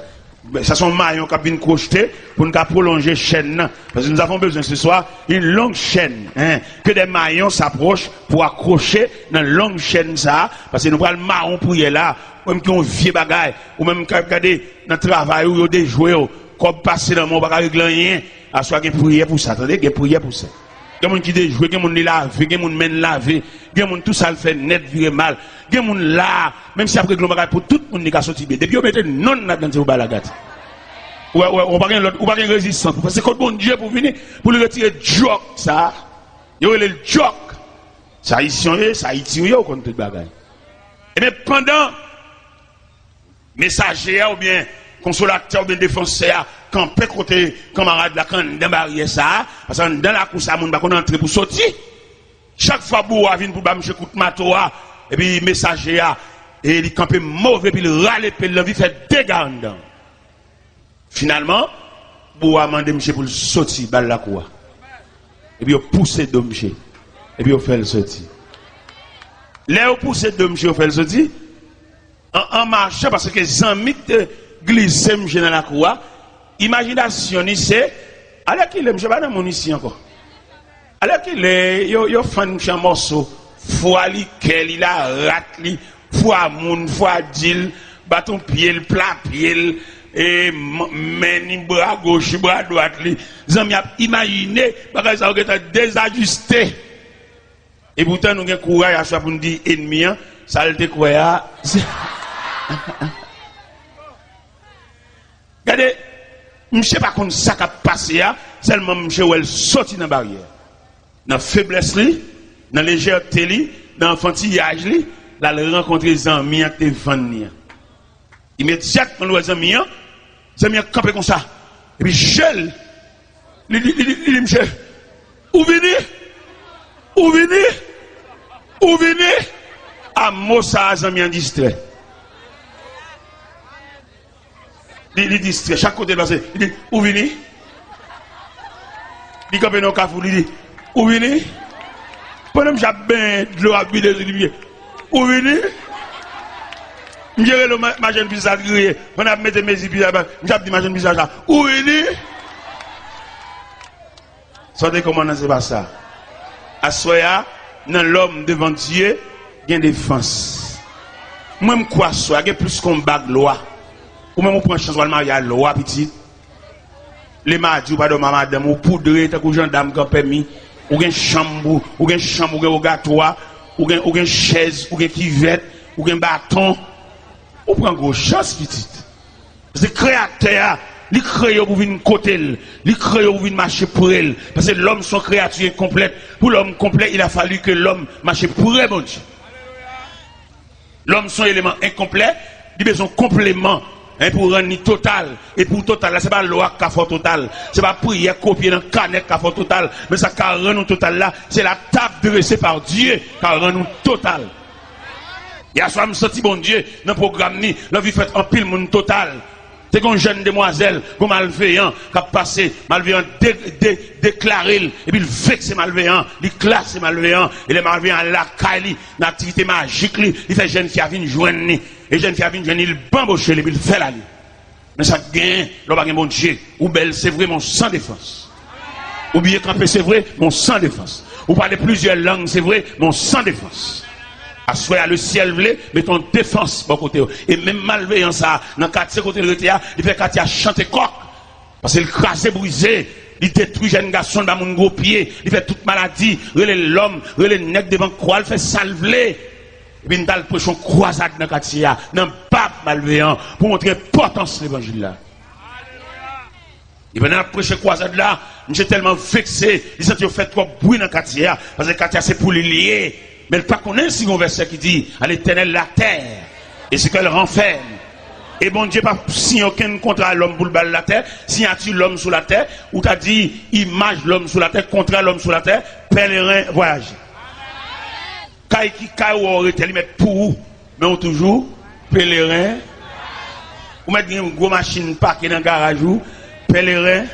Sa se yon mayon k ap vin kwochte pou n ka pwolonje chèn nan. Parce que nous avons besoin ce soir d'une longue chaîne, hein, que des maillons s'approchent pour accrocher nan long chèn sa a, paske nou pral mawon priyè la. Ou menm ki yon vye bagay, ou menm k ap gade nan travay ou, yo dejwe w, kòb pase nan men w, ou pa ka regle anyen. Aswè gen priyè pou sa, tande, gen priyè pou sa. Gen moun ki dejwe, gen moun li lave, gen moun men l lave, gen moun tou sa l fè nèt vire mal. Gen moun la, menm si y ap regle yon bagay pou tout moun, li ka soti byen. Depi yo mete non l ladan l, se pou bagay la gate. Ou wè, ou wè, ou pa gen lòt, ou pa gen rezistans. Paske kot Bondye pou vini, pou li retire djòk sa a. Yo rele l djòk. Se Ayisyen w ye, se Ayiti w ye, ou konn tout bagay. Ebyen, pandan mesaje a oubyen konsolatè oubyen defansè a kanpe kote kanmarad la k anndan baryè sa a, paske anndan lakou sa a, moun pa konn antre pou soti. Chak fwa bouwo a vin pou ba mouche kout mato a, epi mesaje a, e li kanpe move, epi l rale epe l, l anvi fè dega anndan. Finalman, bouwo a mande mouche pou l soti, ba l lakou a. Epi yo pouse do mouche. Epi yo fè l soti. Lè yo pouse do mouche, yo fè l soti, an, an machan, paske zanmi k te glise mouche nan lakou a, imajinasyon li se, alèkile, mouche pa nan moun isi ankò. Alèkile, yo, yo fann mouche an mòso, fwa li, kè li, larat li, fwa moun, fwa di l, baton pye l, pla pye l, e, m-, men ni bra goch li, bra dwat li. Zanmi ap imajine bagay sa yo gentan dezajiste. Epoutan, nou gen kouraj aswè pou n di ènmi an, sa l te kwè a, se Gade, mouche pa konn sa k ap pase a, sèlman mouche wè l soti nan baryè. Nan feblès li, nan lejète li, nan anfantiyaj li, l al rankontre zanmi an k te vann li an. Imedyatman l wè zanmi an, zanmi an kanpe konsa. Epi je l, li, li, li, li, li di mouche, "Ou vini? Ou vini? Ou vini?" A mo sa a, zanmi an distrè. Li, li distrè. Chak kote l pase, li di, "Ou vini?" Li kanpe nan yon kafou, li di, "Ou vini?" Pandan mouche ap benyen, dlo ap vide sou li, li di, "Ou vini?" Mouche rele ma-, machann pizza ki kriye. Pandan ap mete mezi pizza, mouche ap di machann pizza sa, "Ou vini?" Sa w te kòmandan, se pa sa. Aswè a, nan lòm devan Dye, gen defans. Mwen, m kwè aswè a, gen plis ke yon bag lwa. Ou menm, ou pran chans, w al marye a lwa, pitit. Le madi, ou pa dòmi a madanm ou, ou poudre tankou jandam k an pèmi. Ou gen chanm, ou, ou gen chanm, ou gen wogatwa, ou gen, ou gen chèz, ou gen kivèt, ou gen baton. Ou pran gwo chans, pitit. Se Kreyatè a, li kreye w pou vin kote l, li kreye w pou vin mache pre l. Paske lòm se yon kreyati enkonplèt. Pou lòm konplè, il a fallu que l'homme mache pre Bondye. Lòm se yon eleman enkonplè, li bezwen konpleman, en, pou rann li total. E pou total la, se pa lwa k ka fè w total, se pa priyè kopye nan kanè k ka fè w total, men sa k ka rann ou total la, se la table dressée par Dieu k ka rann ou total. Yèswa, m santi Bondye nan pwogram ni, l anvi fè anpil moun total. Te gen yon jèn demwazèl, gen yon malveyan k ap pase, malveyan de-, de-, deklare l, epi l vekse malveyan, li klase malveyan, e lè malveyan al lakay li, nan aktivite majik li, li fè jèn fi a vin jwenn li. E jèn fi a vin jwenn li, l banboche l epi l fè l ale. Men sa k genyen, lè w pa gen Bondye, ou bèl, se vre, men w san defans. Ou byen kanpe, se vre, men w san defans. Ou pale plizyè lang, se vre, men w san defans. Aswè a, lesyèl vle mete yon defans bò kote w. E menm malveyan sa a, nan katye kote l rete a, li fè katye a chante kòk. Paske l kraze brize, li detwi jèn gason, l ba moun gwo pye, li fè tout maladi, rele lòm, rele nèg devan kwa, l fè sa l vle. Epi m t al preche yon kwazad nan katye a, nan bab malveyan, pou montre enpòtans levanjil la. E pandan n ap preche kwazad la, misye tèlman vekse, li santi yo fè twòp bri nan katye a, paske katye a se pou li li ye. Men l pa konnen si gen yon vèsè ki di, à l'Éternel la terre, et ce qu'elle renferme. E Bondye pa siyen okenn kontra a lòm pou l ba l latè, siyati lòm sou latè, ou ta di imaj lòm sou latè, kontra lòm sou latè, pèleren vwayaje. Kay ki kay ou wè w rete, li mèt pou ou, men ou toujou pèleren. Ou mèt gen yon gwo machin pake nan garaj ou, pèleren.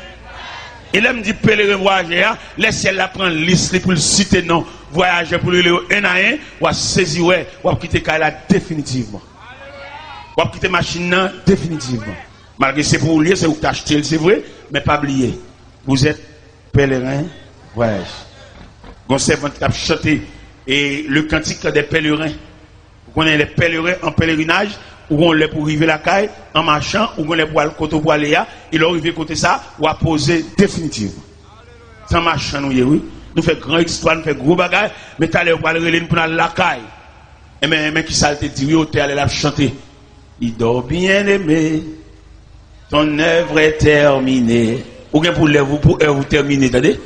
E lè m di pèleren vwayaje a, lè syèl la pran lis li pou l site non vwayajè pou l rele yo en a en, w a sezi wè, w ap kite kay la definitivman. W ap kite machin nan definitivman. Malgre se pou ou l ye, se ou k te achte l, se vre, men pa bliye, vous êtes pèleren vwayaj. Gon sèvant k ap chante e le cantique des pèlerins. Ou konnen les pèlerins en pèlerinaj, ou gon lè pou rive lakay, an machan, ou gon lè pou al kote ou pou ale a, e lè w rive kote sa, w a poze definitivman. Se an machan nou ye, wi. Nou fè gran ekspwa, nou fè gwo bagay, men talè yo pral rele n pou n al lakay. Enben, enben, kisa l te di, wi, otè a lè l ap chante? Li di w, bien-aimé, ton œuvre est terminée. Ou gen pou lèv ou, pou èv ou tèmine, tande?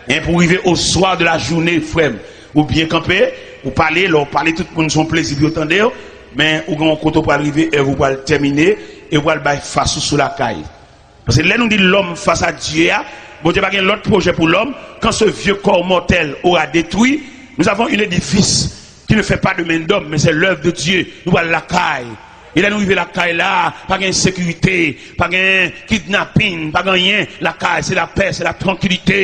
En, pou rive au soir de la journée, frè m, ou byen kanpe, ou pale, lè w pale, tout moun se yon plezi pou yo tande w, men ou gen yon kote w pral rive, èv ou pral tèmine, e w pral bay fas ou sou lakay. Paske lè nou di l'homme face à Dieu a, Bondye pa gen lòt pwojè pou lòm. Quand ce vieux corps mortel aura détruit, nous avons un édifice qui ne fait pas de main d'homme, mais c'est l'œuvre de Dieu. Nou pral lakay. E lè nou rive lakay la, pa gen sekirite, pa gen kidnapin, pa gen anyen. Lakay, se lapè, se la trankilite.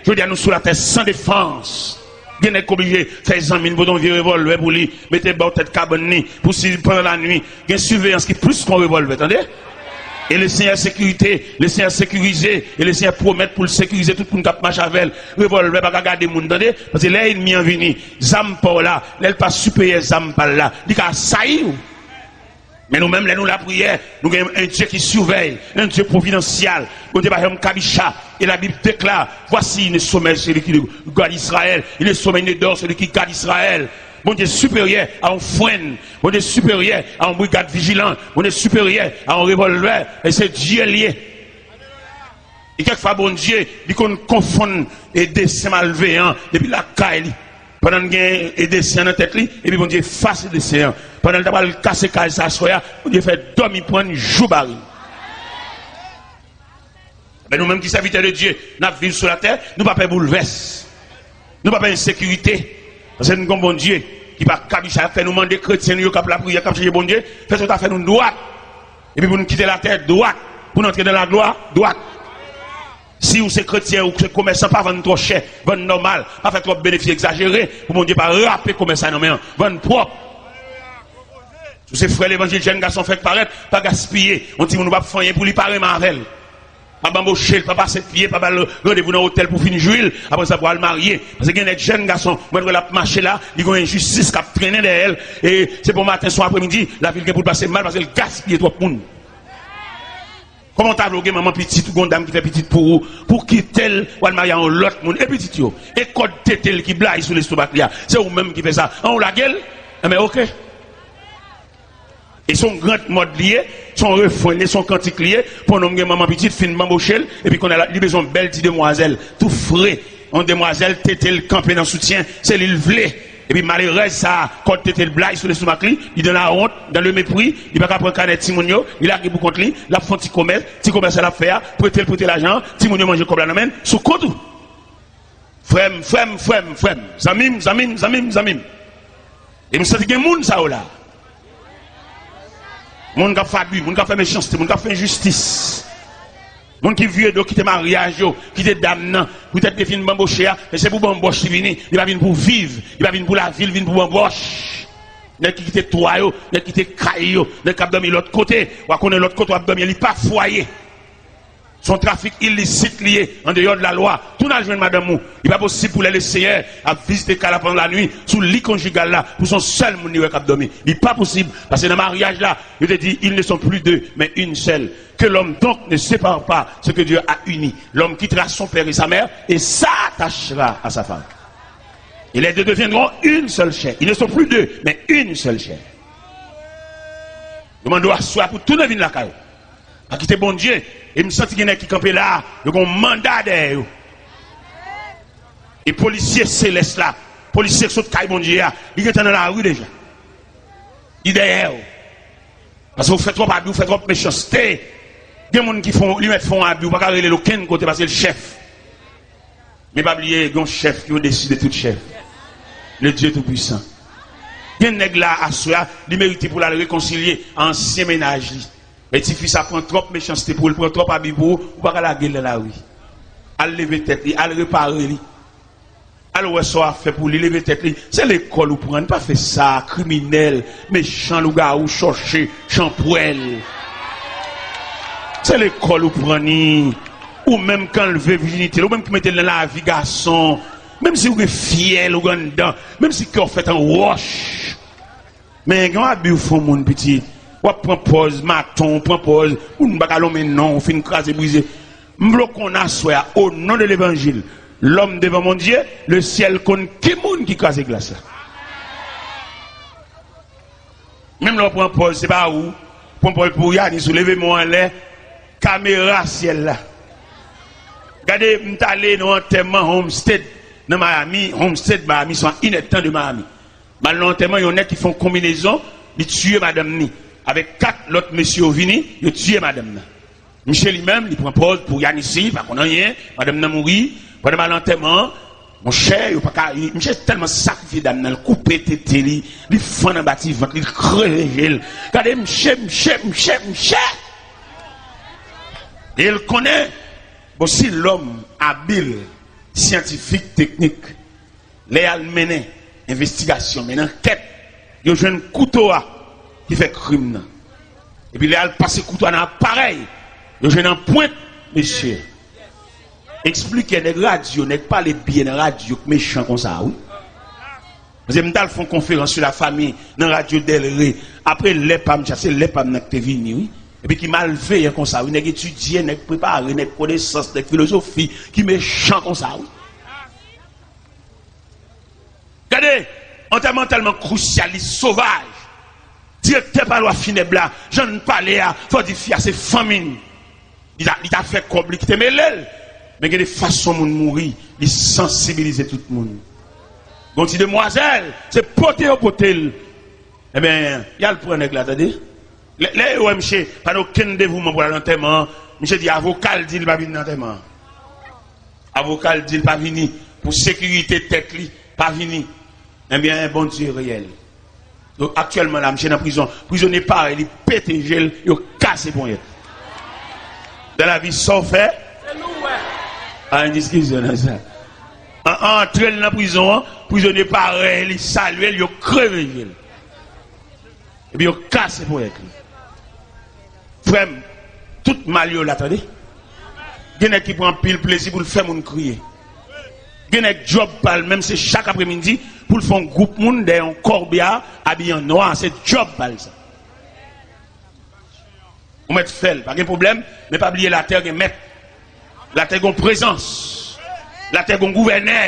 Jodi a, nou sou latè san defans. Gen nèg k oblije fè zanmi l pote yon vye revòlvè pou li, mete bò tèt kabann li, pou si pandan lannuit, gen siveyans ki plis ke yon revòlvè, tande? E le Senyè sekirite, le Senyè sekirize, e le Senyè pwomèt pou l sekirize tout moun k ap mache avè l. Revòlvè pa ka gade moun, tande? Paske lè ènmi an vini, zam pa w la, lè l pa siperyè zam pa l la, li ka asayi w. Men nou menm, lè nou lapriyè, nou gen un Dieu qui surveille, un Dieu providentiel. Bondye pa janm kabicha. Et la Bible déclare, voici, il ne sommeille celui qui garde Israël, il ne sommeille ni dort celui qui garde Israël. Bondye siperyè a yon frenn, Bondye siperyè a yon brigad vijilan, Bondye siperyè a yon revòlvè, e se Dye l ye. E kèkfwa Bondye, li konn konfonn e desen malveyan depi lakay li. Pandan l gen e desen an nan tèt li, epi Bondye efase desen an. Pandan l ta pral kase kay sa aswè a, Bondye fè dòmi pran l, jou bare l. Men nou menm ki sèvitè de Dye, n ap viv sou latè, nou pa pè boulvès. Nou pa pè ensekirite. Paske nou gen yon Bondye ki pa kabicha, fè nou mande kretyen nou yo k ap lapriyè, k ap chèche Bondye, fè sa w ta fè nou dwat. Epi pou nou kite latè dwat, pou nou antre nan laglwa dwat. Si ou se kretyen, ou se komèsan, pa vann twò chè, vann nòmal, pa fè twòp benefis egzajere, pou Bondye pa rape komès sa nan men an. Vann pwòp. Si w se frè levanjil, jèn gason fèk parèt, pa gaspiye. Yon timoun ou p ap fè anyen pou li, pa renmen avè l. Pa banboche l, pa pase pye, pa ba l randevou nan otèl pou fin jwi l. Apre sa, pou al marye. Paske gen nèg jèn gason, mwen wè l ap mache la, li gen yon enjistis k ap trennen dèyè l. E se bon maten, se yon apremidi, lavi l gen pou l pase mal paske l gaspiye twòp moun. Kòman w ta vle w gen manman pitit, ou gen yon dam ki fè pitit pou ou, pou w kite l, w al marye a yon lòt moun, e pitit yo? E kòd tete l ki blayi sou lestomak li a, se ou menm ki fè sa. An, ou lage l? Enben, oke. E se yon grand mòd li ye, se yon refren li ye, se yon kantik li ye, pou yon nonm gen manman pitit, fin banboche l, epi kounye a li bezwen yon bèl ti demwazèl, tou fre, yon demwazèl tete l kanpe nan soutyen, se li l vle. Epi malerèz sa a, kòd tete l blayi sou lestomak li, li dans la honte, dans le mépris, li pa ka pran kanè timoun yo, li lage pou kont li, l ap fè yon ti komès, ti komès sa l ap fè a, prete l prete lajan an, timoun yo manje kòb la nan men l, sou kont ou. Frè m, frè m, frè m, frè m, zanmi m, zanmi m, zanmi m, zanmi m. E m santi gen moun sa yo la. Moun k ap fè abi, moun k ap fè mechanste, moun k ap fè enjistis. Moun ki vye do, kite maryaj yo, kite dam nan, poutèt li fin banboche a, men se pou banbòch li vini, li pa vin pou viv, li pa vin pou lavi, li vin pou banbòch. Nèg ki kite twa yo, nèg ki kite kay yo, nèg k ap dòmi lòt kote. W a konnen lòt kote w ap dòmi, li pa fwaye. Se yon trafik ilisit li ye, andeyò de la lwa. Tounen al jwenn madanm ou. Li pa posib pou lè Lesenyè ap vizite kay la pandan lanwi, sou li konjigal la, pou se yon sèl moun li wè k ap dòmi. Li pa posib, paske nan maryaj la, yo te di, ils ne sont plus deux, mais une seule. Que l'homme donc ne sépare pas ce que Dieu a uni. L'homme quittera son père et sa mère et s'attachera à sa femme. Et les deux deviendront une seule chair. Ils ne sont plus deux, mais une seule chair. Yo mande w aswè a pou tounen vin lakay ou. Pa kite Bondye. E m santi gen nèg ki kanpe la, yo gen yon manda dèyè yo. E polisye selès la, polisye k sot kay Bondye a, li gentan nan lari deja. Li dèyè w. Paske w fè twòp abi, w fè twòp mechanste. Gen moun ki fè w, li mèt fè w abi, w pa ka rele l okenn kote paske l chèf. Men pa bliye, gen yon chèf ki odesi de tout chèf. Le Dieu Tout-Puissant. Gen nèg la aswè a, li merite pou l al rekonsilye a ansyen mennaj li. Men tifi sa pran twòp mechanste pou ou, l pran twòp abi pou ou, ou pa ka lage l nan lari. Al leve tèt li, al repare li. Al wè sa w ap fè pou li, leve tèt li. Se lekòl ou pran, pa fè sa, kriminèl, mechan, lougawou, chòche, chanpwèl. Se lekòl ou pran ni. Ou menm k anlve vijinite l, ou menm ki mete l nan lavi gason. Menm si ou gen fyèl ou gen anndan, menm si kè w fèt an wòch. Men gen yon abi w fè yon moun pitit. W ap pran pòz maton, w pran pòz moun pa ka lonmen non, w fin kraze brize. M vle w konn aswè a, au nom de l'évangile, l'homme devant mon Dieu, le ciel konn ki moun ki kraze glas la. Menm lè w pran pòz, se pa ou. Pran pòz pou Yanis, ou leve men w anlè, kamera syèl la. Gade, m t ale nan antèman Homestead, nan Miami, Homestead, Miami, se a inèdtan de Miami. M al nan antèman yon nèg ki fè yon konbinezon, li tiye madanm ni. Avèk kat lòt mesye yo vini, yo tiye madanm nan. Misye li menm, li pran pòz pou Yanisi, li pa konn anyen, madanm nan mouri, pandan m al antèman an, monchè, yo pa ka, li, misye tèlman sakrifye dam nan, li koupe tete li, li fann anba ti vant li, li kreve je l. Gade misye, misye, misye, misye! E l konnen, bon, si lòm abil, syantifik, teknik, lè y al mennen envestigasyon, mennen ankèt, yo jwenn kouto a ki fè krim nan. Epi lè y al pase kouto a nan aparèy, yo jwenn anpwent mesye. Eksplike nèg radyo, nèg pale byen nan radyo k mechan konsa, wi. Paske m t al fè yon konferans sou lafami nan radyo Del Rey. Apre lè pa m, se lè pa m nan ki te vini, wi. Epi ki malveyan konsa, wi. Nèg etidye, nèg prepare, nèg konesans, nèg filozofi, ki mechan konsa, wi. Gade, antèman tèlman krousyal, li sovaj. Direktè pa lwa finèb la, jan n pale a, fò di fi a se fanmi n. Li ta, li ta fè kòb, li kite mele l. Men gen de fason moun mouri, li sansibilize tout moun. Gon ti demwazèl, se pote yo pote l. Ebyen, y al pran nèg la, tande. Lè, lè yo wè misye pa gen okenn devouman pou l al antèman an, misye di avoka l di l pa vin nan antèman an. Avoka l di l pa vini pou sekirite tèt li, pa vini. Ebyen, Bondye reyèl. Donk, aktyèlman la, misye nan prizon. Prizonye parèy li pete je l, yo kase ponyèt. Dans la vie, sa w fè? Se nou wè. Pa gen diskisyon nan sa. An, an antre l nan prizon an, prizonye parèy li salye l, yo kreve je l. Epi yo kase ponyèt li. Frè m, tout mal yo la, tande. Gen nèg ki pran anpil plezi pou l fè moun kriye. Gen nèg djòb pa l menm, se chak apremidi pou l fè yon gwoup moun dèyè yon kòbya, abiye an nwa, se djòb pa l sa. Ou mèt fè l, pa gen pwoblèm, men pa bliye latè gen mèt. Latè gon prezans. Latè gon gouvènè.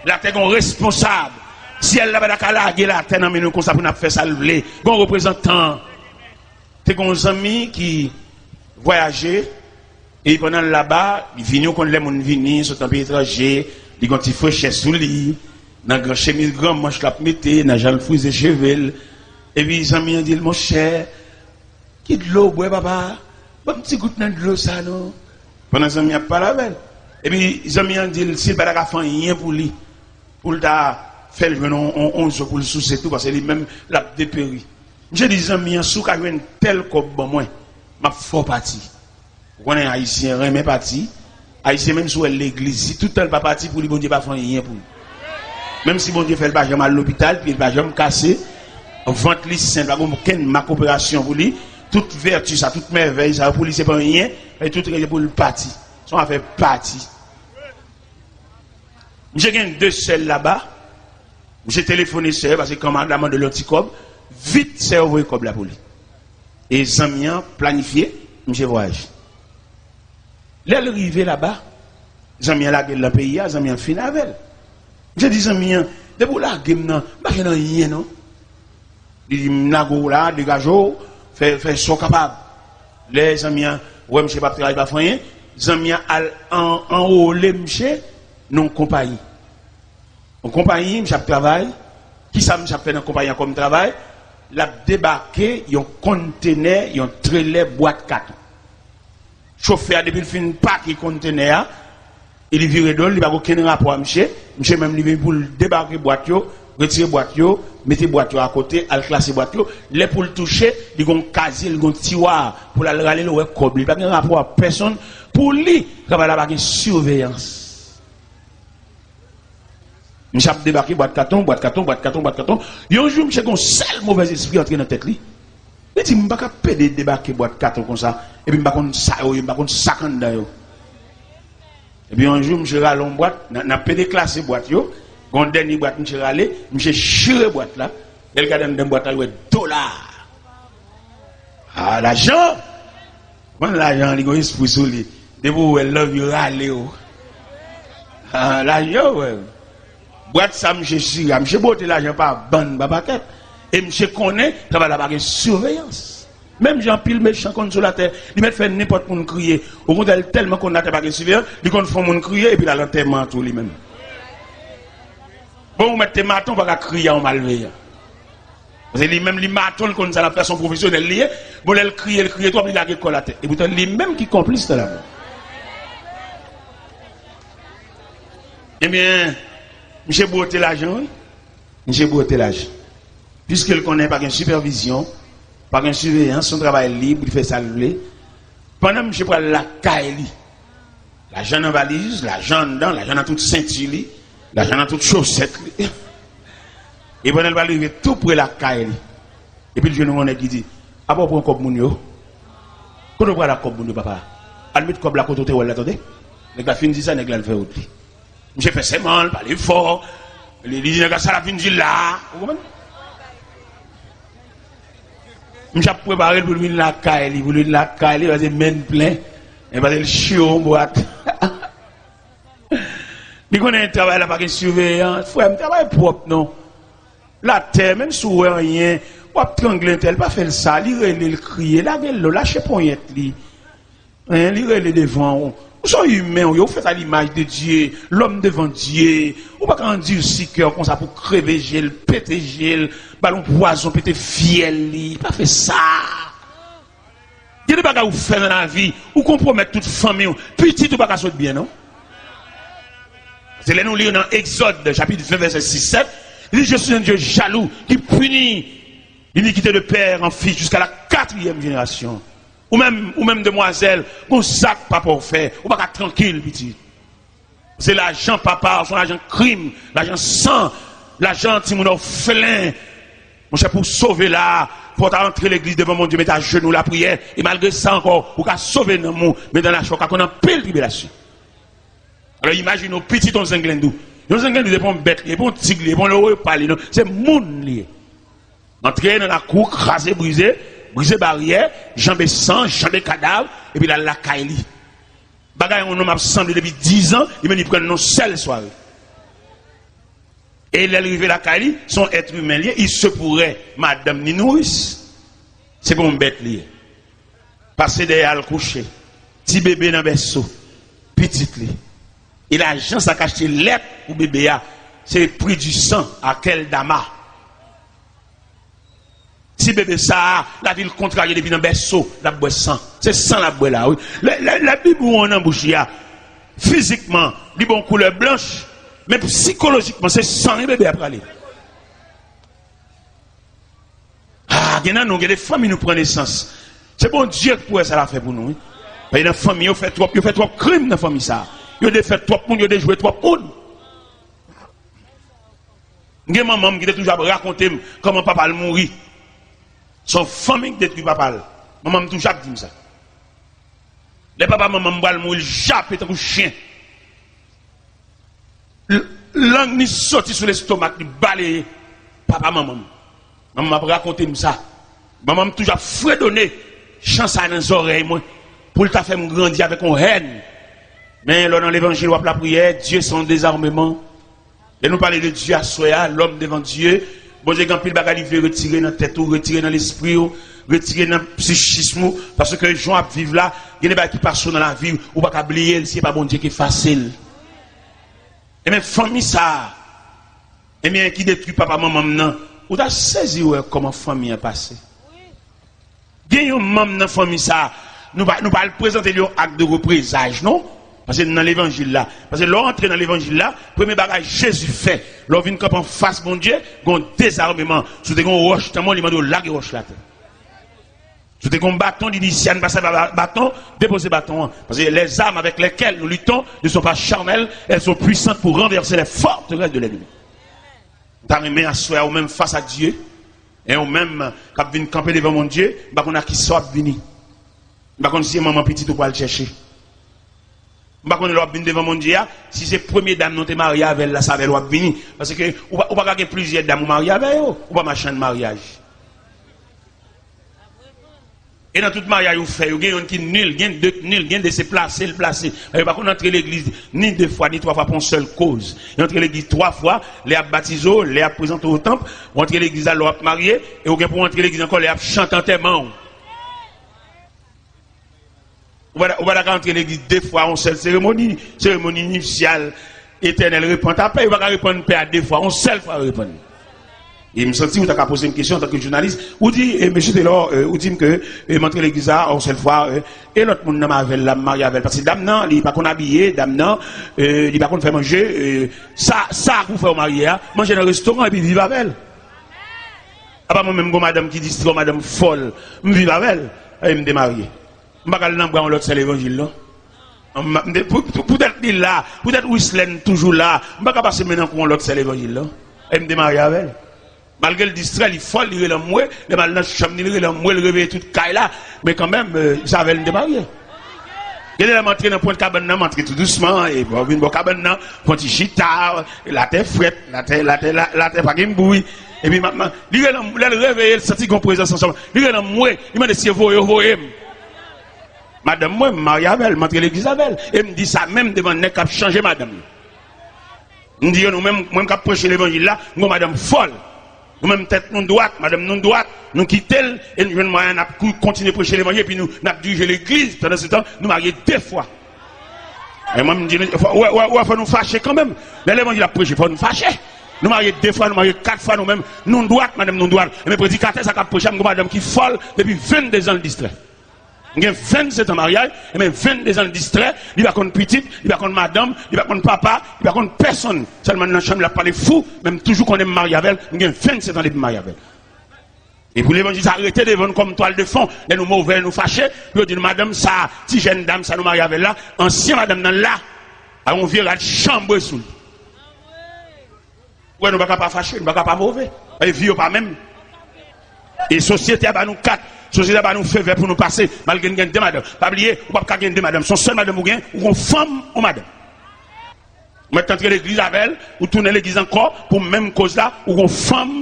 Latè gon responsab. Syèl la pa ta ka lage latè nan men nou konsa pou n ap fè sa l vle. Gon reprezantan. Te gon zanmi ki vwayaje, e pandan l laba, li vini, ou konn lè moun vini, sot nan peyi etranje, li gon ti frechè sou li, nan gran chemiz gran manch l ap mete, nan jan l frize cheve l. Epi zanmi an di l, monchè, ki dlo w bwè, papa? Ban m ti gout nan dlo sa, non. Pandan zanmi an ap pale avè l. Epi zanmi an di l, si l pa ta ka fè anyen pou li, pou l ta fè l jwenn on, on, on zo pou l souse tou, paske li menm, l ap deperi. Misye di zanmi an, si w ka jwenn tèl kòb ban mwen, m ap fè w pati. Ou konnen Ayisyen renmen pati. Ayisyen, menm si w wè l legliz, si tout tan l pa pati pou li, Bondye pa fè anyen pou li. Menm si Bondye fè l pa janm al lopital, pye l pa janm kase, Vant li sen, pa gen okenn mak operasyon pou li. Tout vèti sa, tout mèvèy sa, pou li se pa anyen. E tout rete pou l pati. Se yon afè pati. Misye gen de sè l laba. Misye telefone sè yo, paske kanmarad la mande l yon ti kòb. Vit, sè yo voye kòb la pou li. E zanmi an planifye, misye vwayaje. Lè l rive laba, zanmi an lage l nan peyi a, zanmi an fin avè l. Misye di zanmi an, "Depi w lage m nan, m pa jwenn anyen non." Li di, "M lage w la, degaje w, fè, fè sa w kapab." Lè zanmi an wè misye p ap travay, pa fè anyen, zanmi an al an, anwole misye nan yon konpayi. Yon konpayi, misye ap travay. Kisa misye ap fè nan konpayi an kòm travay? L ap debake yon kontenè, yon trelè bwat katon. Chofè a, depi l fin pake kontenè a, e li vire do l, li pa gen okenn rapò a misye. Misye menm, li vin pou l debake bwat yo, retire bwat yo, mete bwat yo akote, al klase bwat yo. Lè pou l touche, li gen yon kazye, li gen yon tiwa pou l al rale, l wè kòb li. Li pa gen rapò a pèsonn. Pou li, travay la pa gen siveyans. Misye ap debake bwat katon, bwat katon, bwat katon, bwat katon. Yon jou, misye gen yon sèl movèzespri antre nan tèt li. Li di, "M pa ka pede debake bwat katon konsa, epi m pa konn sa yo ye, m pa konn sa k anndan yo." Epi yon jou, misye rale yon bwat, nan, nan pede klase bwat yo, gen yon dènye bwat misye rale, misye chire bwat la, lè l gade anndan bwat la, li wè dola. Ah, lajan! Konn lajan, li gen espri sou li. Depi w wè l, l anvi rale w. Ah, lajan, wè. Bwat sa, misye chire a, misye bwote lajan pa bann, pa pakèt. E misye konnen, travay la pa gen siveyans. Menm jan anpil mechan konn sou latè, li mèt fè nenpòt moun kriye. Okontrè, li tèlman konn latè pa gen siveyans, li konn fè yon moun kriye, epi l al antèman an tou li menm. Bon, ou mèt te maton, ou pa ka kriye a yon malveyan. Paske li menm, li maton, li konn sa l ap fè, se yon pwofesyonèl li ye. Bon, lè l kriye, l kriye twòp, li lage kò l atè. Epoutan, li menm ki konplis nan lajan. Ebyen, misye bwote lajan, wi. Misye bwote lajan. Piske l konnen pa gen sipèvizyon, pa gen siveyans, se yon travay lib, li fè sa l vle. Pandan misye pral lakay li, lajan nan valiz, lajan anndan, lajan nan tout senti li, lajan nan tout chosèt li. E pandan l pral rive tou pre lakay li, epi l jwenn yon nèg ki di, "Apa w pran kòb moun yo? Kote w pral ak kòb moun yo, papa? Al met kòb la kote w te wè l la, tande." Nèg la fin di sa, nèg la al fè wout li. Misye fè sèman, l pale fò. Li, li di nèg la, "Sa l ap vin di la?" Ou konprann? Misye ap prepare l pou l vin lakay li, pou l vin lakay li, paske men l plen. Men paske l cho yon bwat. Li konnen travay la pa gen siveyans. Frè m, travay pwòp non. Latè, menm si w wè anyen, w ap trangle entèl, pa fè l sa. Li rele, l kriye, lage l lo, lache ponyèt li. Hein, li rele devan w. Ou se yon imen, ou ye, ou fèt à l'image de Dieu, l'homme devant Dieu. Ou pa ka andisi kè w konsa pou kreve je l, pete je l, ba l yon pwazon, pete fyèl li. Pa fè sa. Gen de bagay ou fè nan lavi, ou konpwomèt tout fanmi w. Pitit ou pa ka sot byen, non. Se lè nou li nan Egzòd, chapit ven, vèsè sis, sèt, li di, "Je suis un Dieu jaloux qui punit l'iniquité de père en fils jusqu'à la quatrième génération." Ou menm, ou menm demwazèl, gon zak papa w fè, ou pa ka trankil, pitit. Se lajan papa w, se yon lajan krim, lajan san, lajan timoun òfelen. Monchè, pou w sove la, fò w ta antre legliz devan Bondye, mete ajenou, lapriyè, e malgre sa ankò, ou ka sove nanm ou, men dan lachè w ka konn anpil tribilasyon. Alò, imajine w pitit yon zenglendou. Yon zenglendou, se pa yon bèt li ye, se pa yon tig li ye, se pa yon leopa li ye, non, se moun li ye. Antre nan lakou, kraze, brize, brize baryè, janbe san, janbe kadav, epi l al lakay li. Bagay yon nonm ap sanble depi diz an, li menm li pran nan yon sèl sware. E lè l rive lakay li, se yon èt imen li ye, il se pourrait madanm ni nouris. Se pa yon bèt li ye. Pase dèyè al kouche. Ti bebe nan bèso. Pitit li. E lajan sa k achte lèt pou bebe a, se pri di san, akèldama. Ti bebe sa a, lavi l kontrarye depi nan bèso, l ap bwè san. Se san l ap bwè la, wi. Lè, lè, lè bibwon an nan bouch li a, fizikman, li ba w koulè blanch, men sikolojikman, se san bebe a prale. Ah, gen nan nou, gen de fanmi nou pran nesans. Se Bondye ki pou wè sa l ap fè pou nou, wi. Paske nan fanmi, yo fè twòp, yo fè twòp krim nan fanmi sa a. Yo defèt twòp moun, yo dejwe twòp moun. M gen manman m ki te toujou ap rakonte m kòman papa l mouri. Se yon fanmi ki detwi papa l. Manman m toujou ap di m sa. Lè papa manman m pral mouri, l jape tankou chen. L- Lang ni soti sou lestomak li, baleye papa manman m. Manman m ap rakonte m sa. Manman m toujou ap fredone chan sa nan zòrèy mwen pou l ta fè m grandi avèk yon hèn. Men lè w nan levanjil, w ap lapriyè, Dye se yon dezameman. Lè nou pale de Dye aswè a, lòm devan Dye, Bondye gen anpil bagay li vle retire nan tèt ou, retire nan lespri w, retire nan psichis ou, paske jan w ap viv la, gen de bagay ki pase w nan lavi w, ou pa ka bliye l si se pa Bondye ki efase l. Ebyen, fanmi sa a, ebyen, ki detwi papa manman m nan, ou ta sezi wè kòman fanmi an pase. Gen yon manm nan fanmi sa a, nou pa, nou pa al prezante li yon ak de reprezaj, non. Paske n nan levanjil la. Paske lè w antre nan levanjil la, premye bagay Jezi fè, lè w vin kanpe anfas Bondye, gen yon dezameman. Si w te gen yon wòch nan men w, li mande w lage wòch la atè. Si w te gen yon baton, li di, "Si a n pa sèvi a ba- baton, depoze baton an." Paske les armes avec lesquelles nous luttons ne sont pas charnelles, elles sont puissantes pour renverser les forteresses de l'ennemi. M ta renmen aswè a, ou menm fas a Dye, e ou menm k ap vin kanpe devan Bondye, m pa konn ak kisa w ap vini. M pa konn si se manman pitit ou pral chèche. M pa konn lè w ap vin devan Bondye a, si se premye dam nan w te marye avè l la, se avè l w ap vini. Paske ou pa, ou pa ka gen plizyè dam ou marye avè yo, ou pa machann maryaj. E nan tout maryaj ou fè yo, gen youn ki nil, gen de k nil, gen de se plase l plase. Yo pa konn antre legliz ni de fwa, ni twa fwa pou yon sèl koz. Yo antre legliz twa fwa, lè y ap batize w, lè y ap prezante w o tanp, ou antre legliz la lè w ap marye, e ou gen pou w antre legliz ankò lè y ap chante antèman w. Ou pa, ou pa ta ka antre legliz de fwa, yon sèl seremoni, seremoni nipsyal, Etènèl, repann ta pè, yo pa ka repann pè a de fwa, yon sèl fwa yo repann. E m santi ou ta ka poze m kesyon antanke jounalis. Ou di, e, mesye Telor, e, ou di m ke, e, m antre legliz la yon sèl fwa, e, e lòt moun nan m avè l la, m marye avè l. Paske dam nan, li pa konn abiye, dam nan, e, li pa konn fè manje, e, sa, sa pou fè w marye a, manje nan restoran epi viv avè l. Apa mwen menm, gon madanm ki distrè, yon madanm fòl, m viv avè l, e m te marye. M pa ka al nan bra yon lòt sè levanjil, non. M, m, pou, pou, poutèt li la, poutèt Wislèn toujou la, m pa ka pase men nan kou yon lòt sè levanjil, non. E m te marye avè l. Malgre l distrè, li fòl, li rele anmwe, lè m al nan chanm li, li rele anmwe, li reveye tout kay la. Men kanmenm, e, se avè l m te marye. Gen de lè m antre nan pwent kabann nan, m antre tou dousman, e bon, vin bò kabann nan, fè yon ti chita, latè frèt, latè, latè, la- latè pa gen bri. Epi m ap, m ap, li rele anmwe, lè l reveye, l santi gon prezans ansanm. Li rele anmwe, li mande si se voye yo voye m. Madanm mwen, m marye avè l, m antre legliz avè l. E m di sa menm devan nèg k ap chanje madanm yo. M di yo, nou menm, mwen k ap preche levanjil la, m gon madanm fòl. Nou menm tèt nou dwat, madanm nou dwat, nou kite l, e nou jwenn mwayen n ap kou- kontinye preche levanjil, epi nou, n ap dirije legliz. Pandan se tan, nou marye de fwa. E mwen, m di, fò, wè, wè, wè, fò nou fache kanmenm. Lè levanjil ap preche, fò nou fache. Nou marye de fwa, nou marye kat fwa, nou menm, nou dwat, madanm nou dwat. Ebyen, predikatè sa k ap preche a, m gon madanm ki fòl depi venndezan l distrè. M gen vennsetan maryaj, ebyen, venndezan l distrè, li pa konn pitit, li pa konn madanm, li pa konn papa, li pa konn pèsonn. Sèlman nan chanm li ap pale fou, men m toujou konnen m marye avè l, m gen vennsetan depi m marye avè l. E pou levanjil sa rete devan n kòm twal de fon, lè nou move, lè nou fache, pou yo di n madanm sa, ti jèn dam sa nou marye avè l la, ansyen madanm nan la, a yon vye rad chanbre sou li. Wè, nou pa ka pa fache, nou pa ka pa move. E vi yo pa menm. E sosyete a ba nou kat, sosyete a ba nou fevè pou nou pase, malgre n gen de madanm. Pa bliye, ou p ap ka gen de madanm. Se yon sèl madanm ou gen, ou gon fanm, yon madanm. Ou mèt antre legliz avè l, ou tounen legliz ankò, pou menm koz la, ou gon fanm,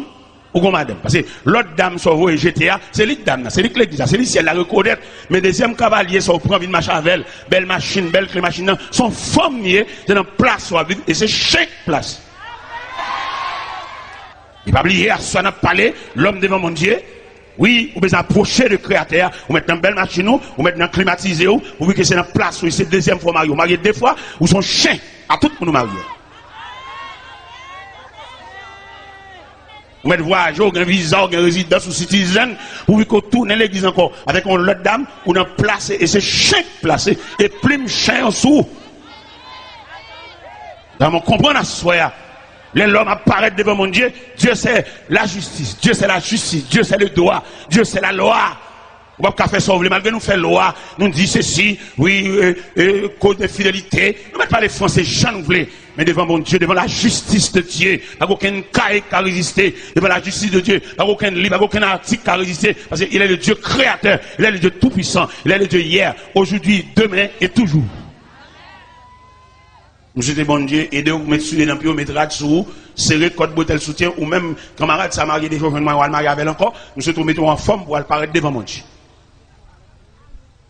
ou gon madanm. Paske lòt dam sa w voye jete a, se li k dam nan, se li k legliz la, se li syèl la rekonèt. Men dezyèm kavalye sa w pran vin mache avè l, bèl machin, bèl kle machin nan, se yon fanm li ye, se nan plas w ap viv, e se chen k plas. E pa bliye, aswè n ap pale, lòm devan Bondye. Wi, ou bezwen apwoche de Kreyatè a. Ou mèt nan bèl machin ou, ou mèt nan klimatize ou, ou vin ke se nan plas ou, se dezyèm fwa w marye. Ou marye de fwa, ou se yon chen a tout moun ou marye. Ou mèt vwayaje, ou gen viza, ou gen rezidans, ou citizen, ou vin ke w tounen legliz ankò avèk yon lòt dam, ou nan plase, e se chen k plase, e plim chen an sou ou. Donk, konprann aswè a. Lè lòm ap parèt devan Bondye, Dieu c'est la justice, Dieu c'est la justice, Dieu c'est le droit, Dieu c'est la loi. Ou p ap ka fè sa w vle, malgre nou fè lwa, nou di sesi, wi, e, e, kod de fidelite. Nou mèt pale franse jan nou vle. Men devan Bondye, devan la jistis de Dye, pa gen okenn kay k ka reziste. Devan la jistis de Dye, pa gen okenn liv, pa gen okenn atik k ka reziste. Paske il est le Dieu créateur, il est le Dieu tout-puissant, il est le Dieu hier, aujourd'hui, demain et toujours. M swete Bondye ede w, met soulye nan pye w, met rad sou ou, sere kòd bretèl soutyen ou menm kanmarad sa marye deja w jwenn mwayen w al marye avè l ankò. M swete w mete w anfòm pou w al parèt devan Bondye.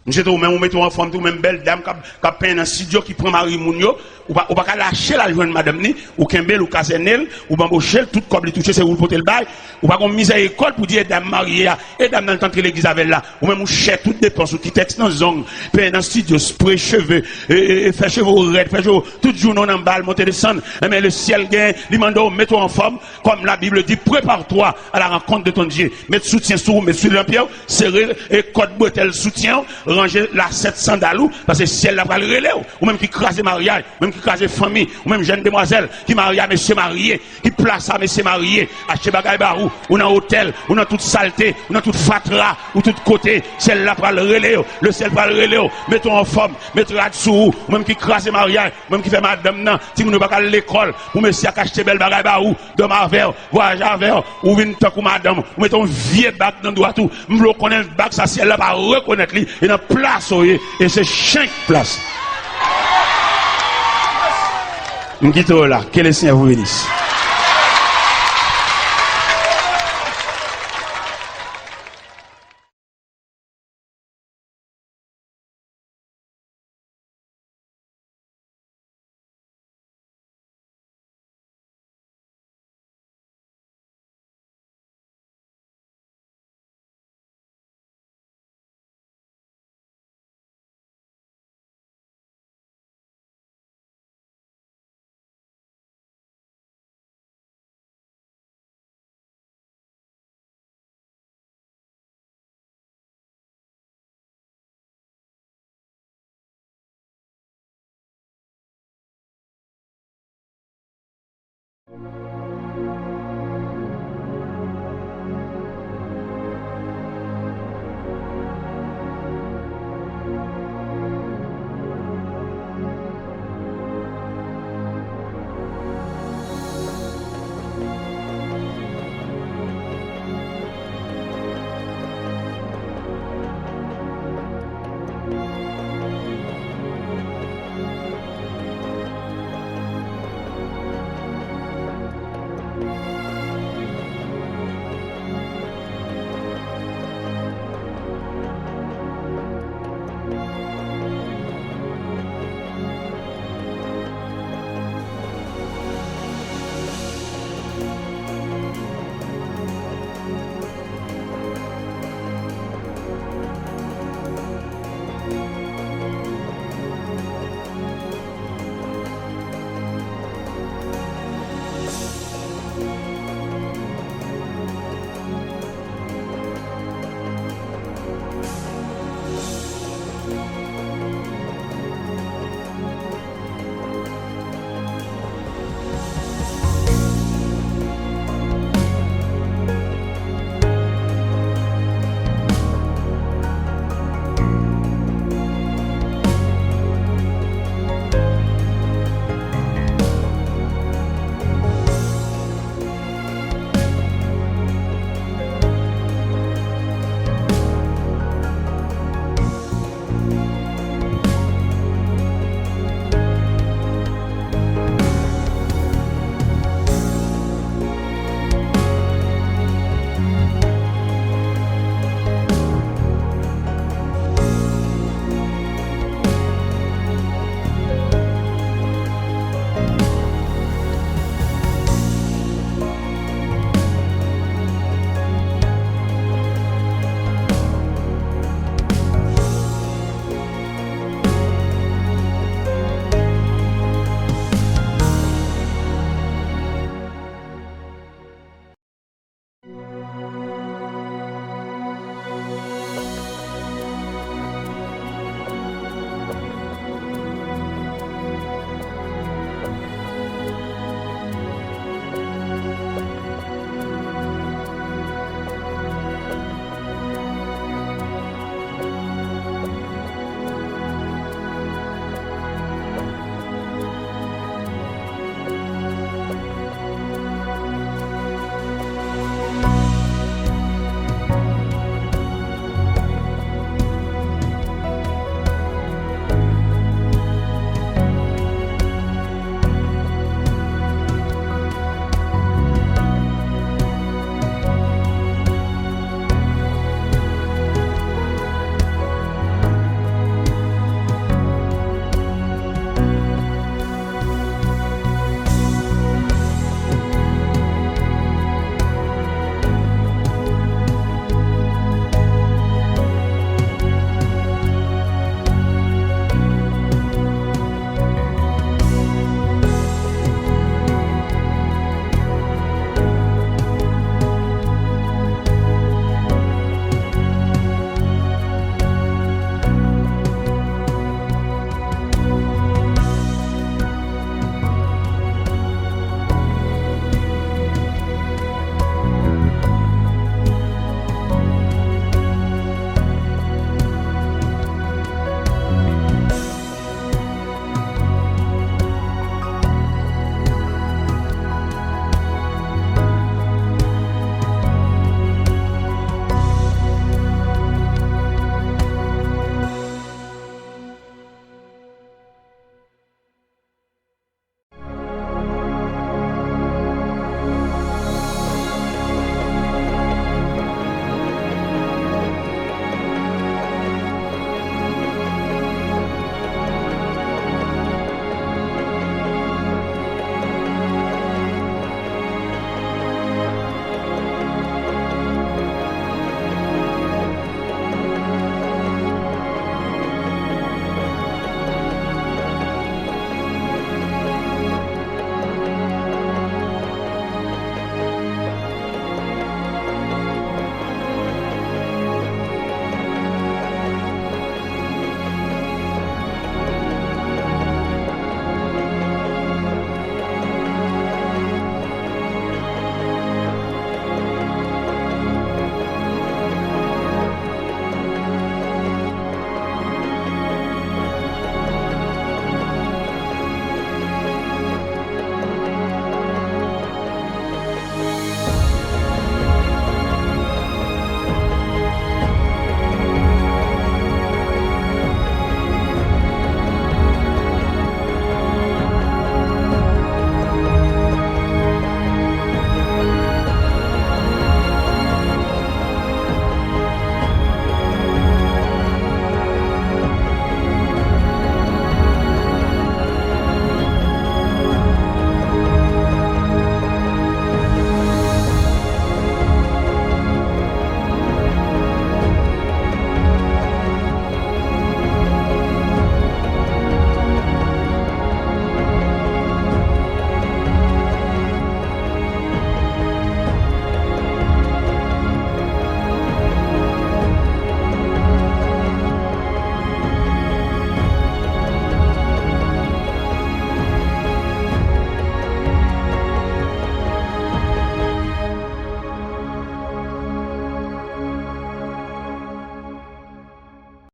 M swete w menm ou mete w anfòm tou, menm bèl dam k ap, k ap penyen nan estidyo ki pran mari moun yo, ou pa, ou pa ka lache l al jwenn madanm ni, ou kenbe l, ou kazène l, ou banboche l, tout kòb li touche se ou l pote l bay, ou pa gon mizèrikòd pou di e dam marye a, e dam nan l t antre legliz avè l la. Ou menm ou chè tout depans ou, kitèks nan zong, penyen nan estidyo, spre cheve, e, e, e fè cheve w rèd, fè cheve w tout jounen w nan bal, monte desann. Enben, le syèl gen, li mande w mete w anfòm, comme la Bible dit, prépare-toi à la rencontre de ton Dieu. Met soutyen sou ou, met soulye nan pye w, sere e kòd bretèl soutyen w, ranje lasèt sandal ou, paske syèl la pral rele w. Ou menm ki kraze maryaj, ou menm ki kraze fanmi, ou menm jèn demwazèl ki marye a mesye marye, ki plase a mesye marye, achte bagay ba ou, ou nan otèl, ou nan tout salte, ou nan tout fatra, ou tout kote, syèl la pral rele w, le syèl pral rele w, mete w anfòm, met rad sou ou, ou menm ki kraze maryaj, ou menm ki fè madanm nan, timoun yo pa ka al lekòl, pou mesye a ka achte bèl bagay ba ou, dòmi avè w, vwayaje avè w, ou vin tankou madanm, ou mete yon vye bag nan dwat ou, m vle w konnen bag sa syèl la pa rekonèt li, e nan plas ou ye, e se chen k plas. M kite w la. Que le Seigneur vous bénisse.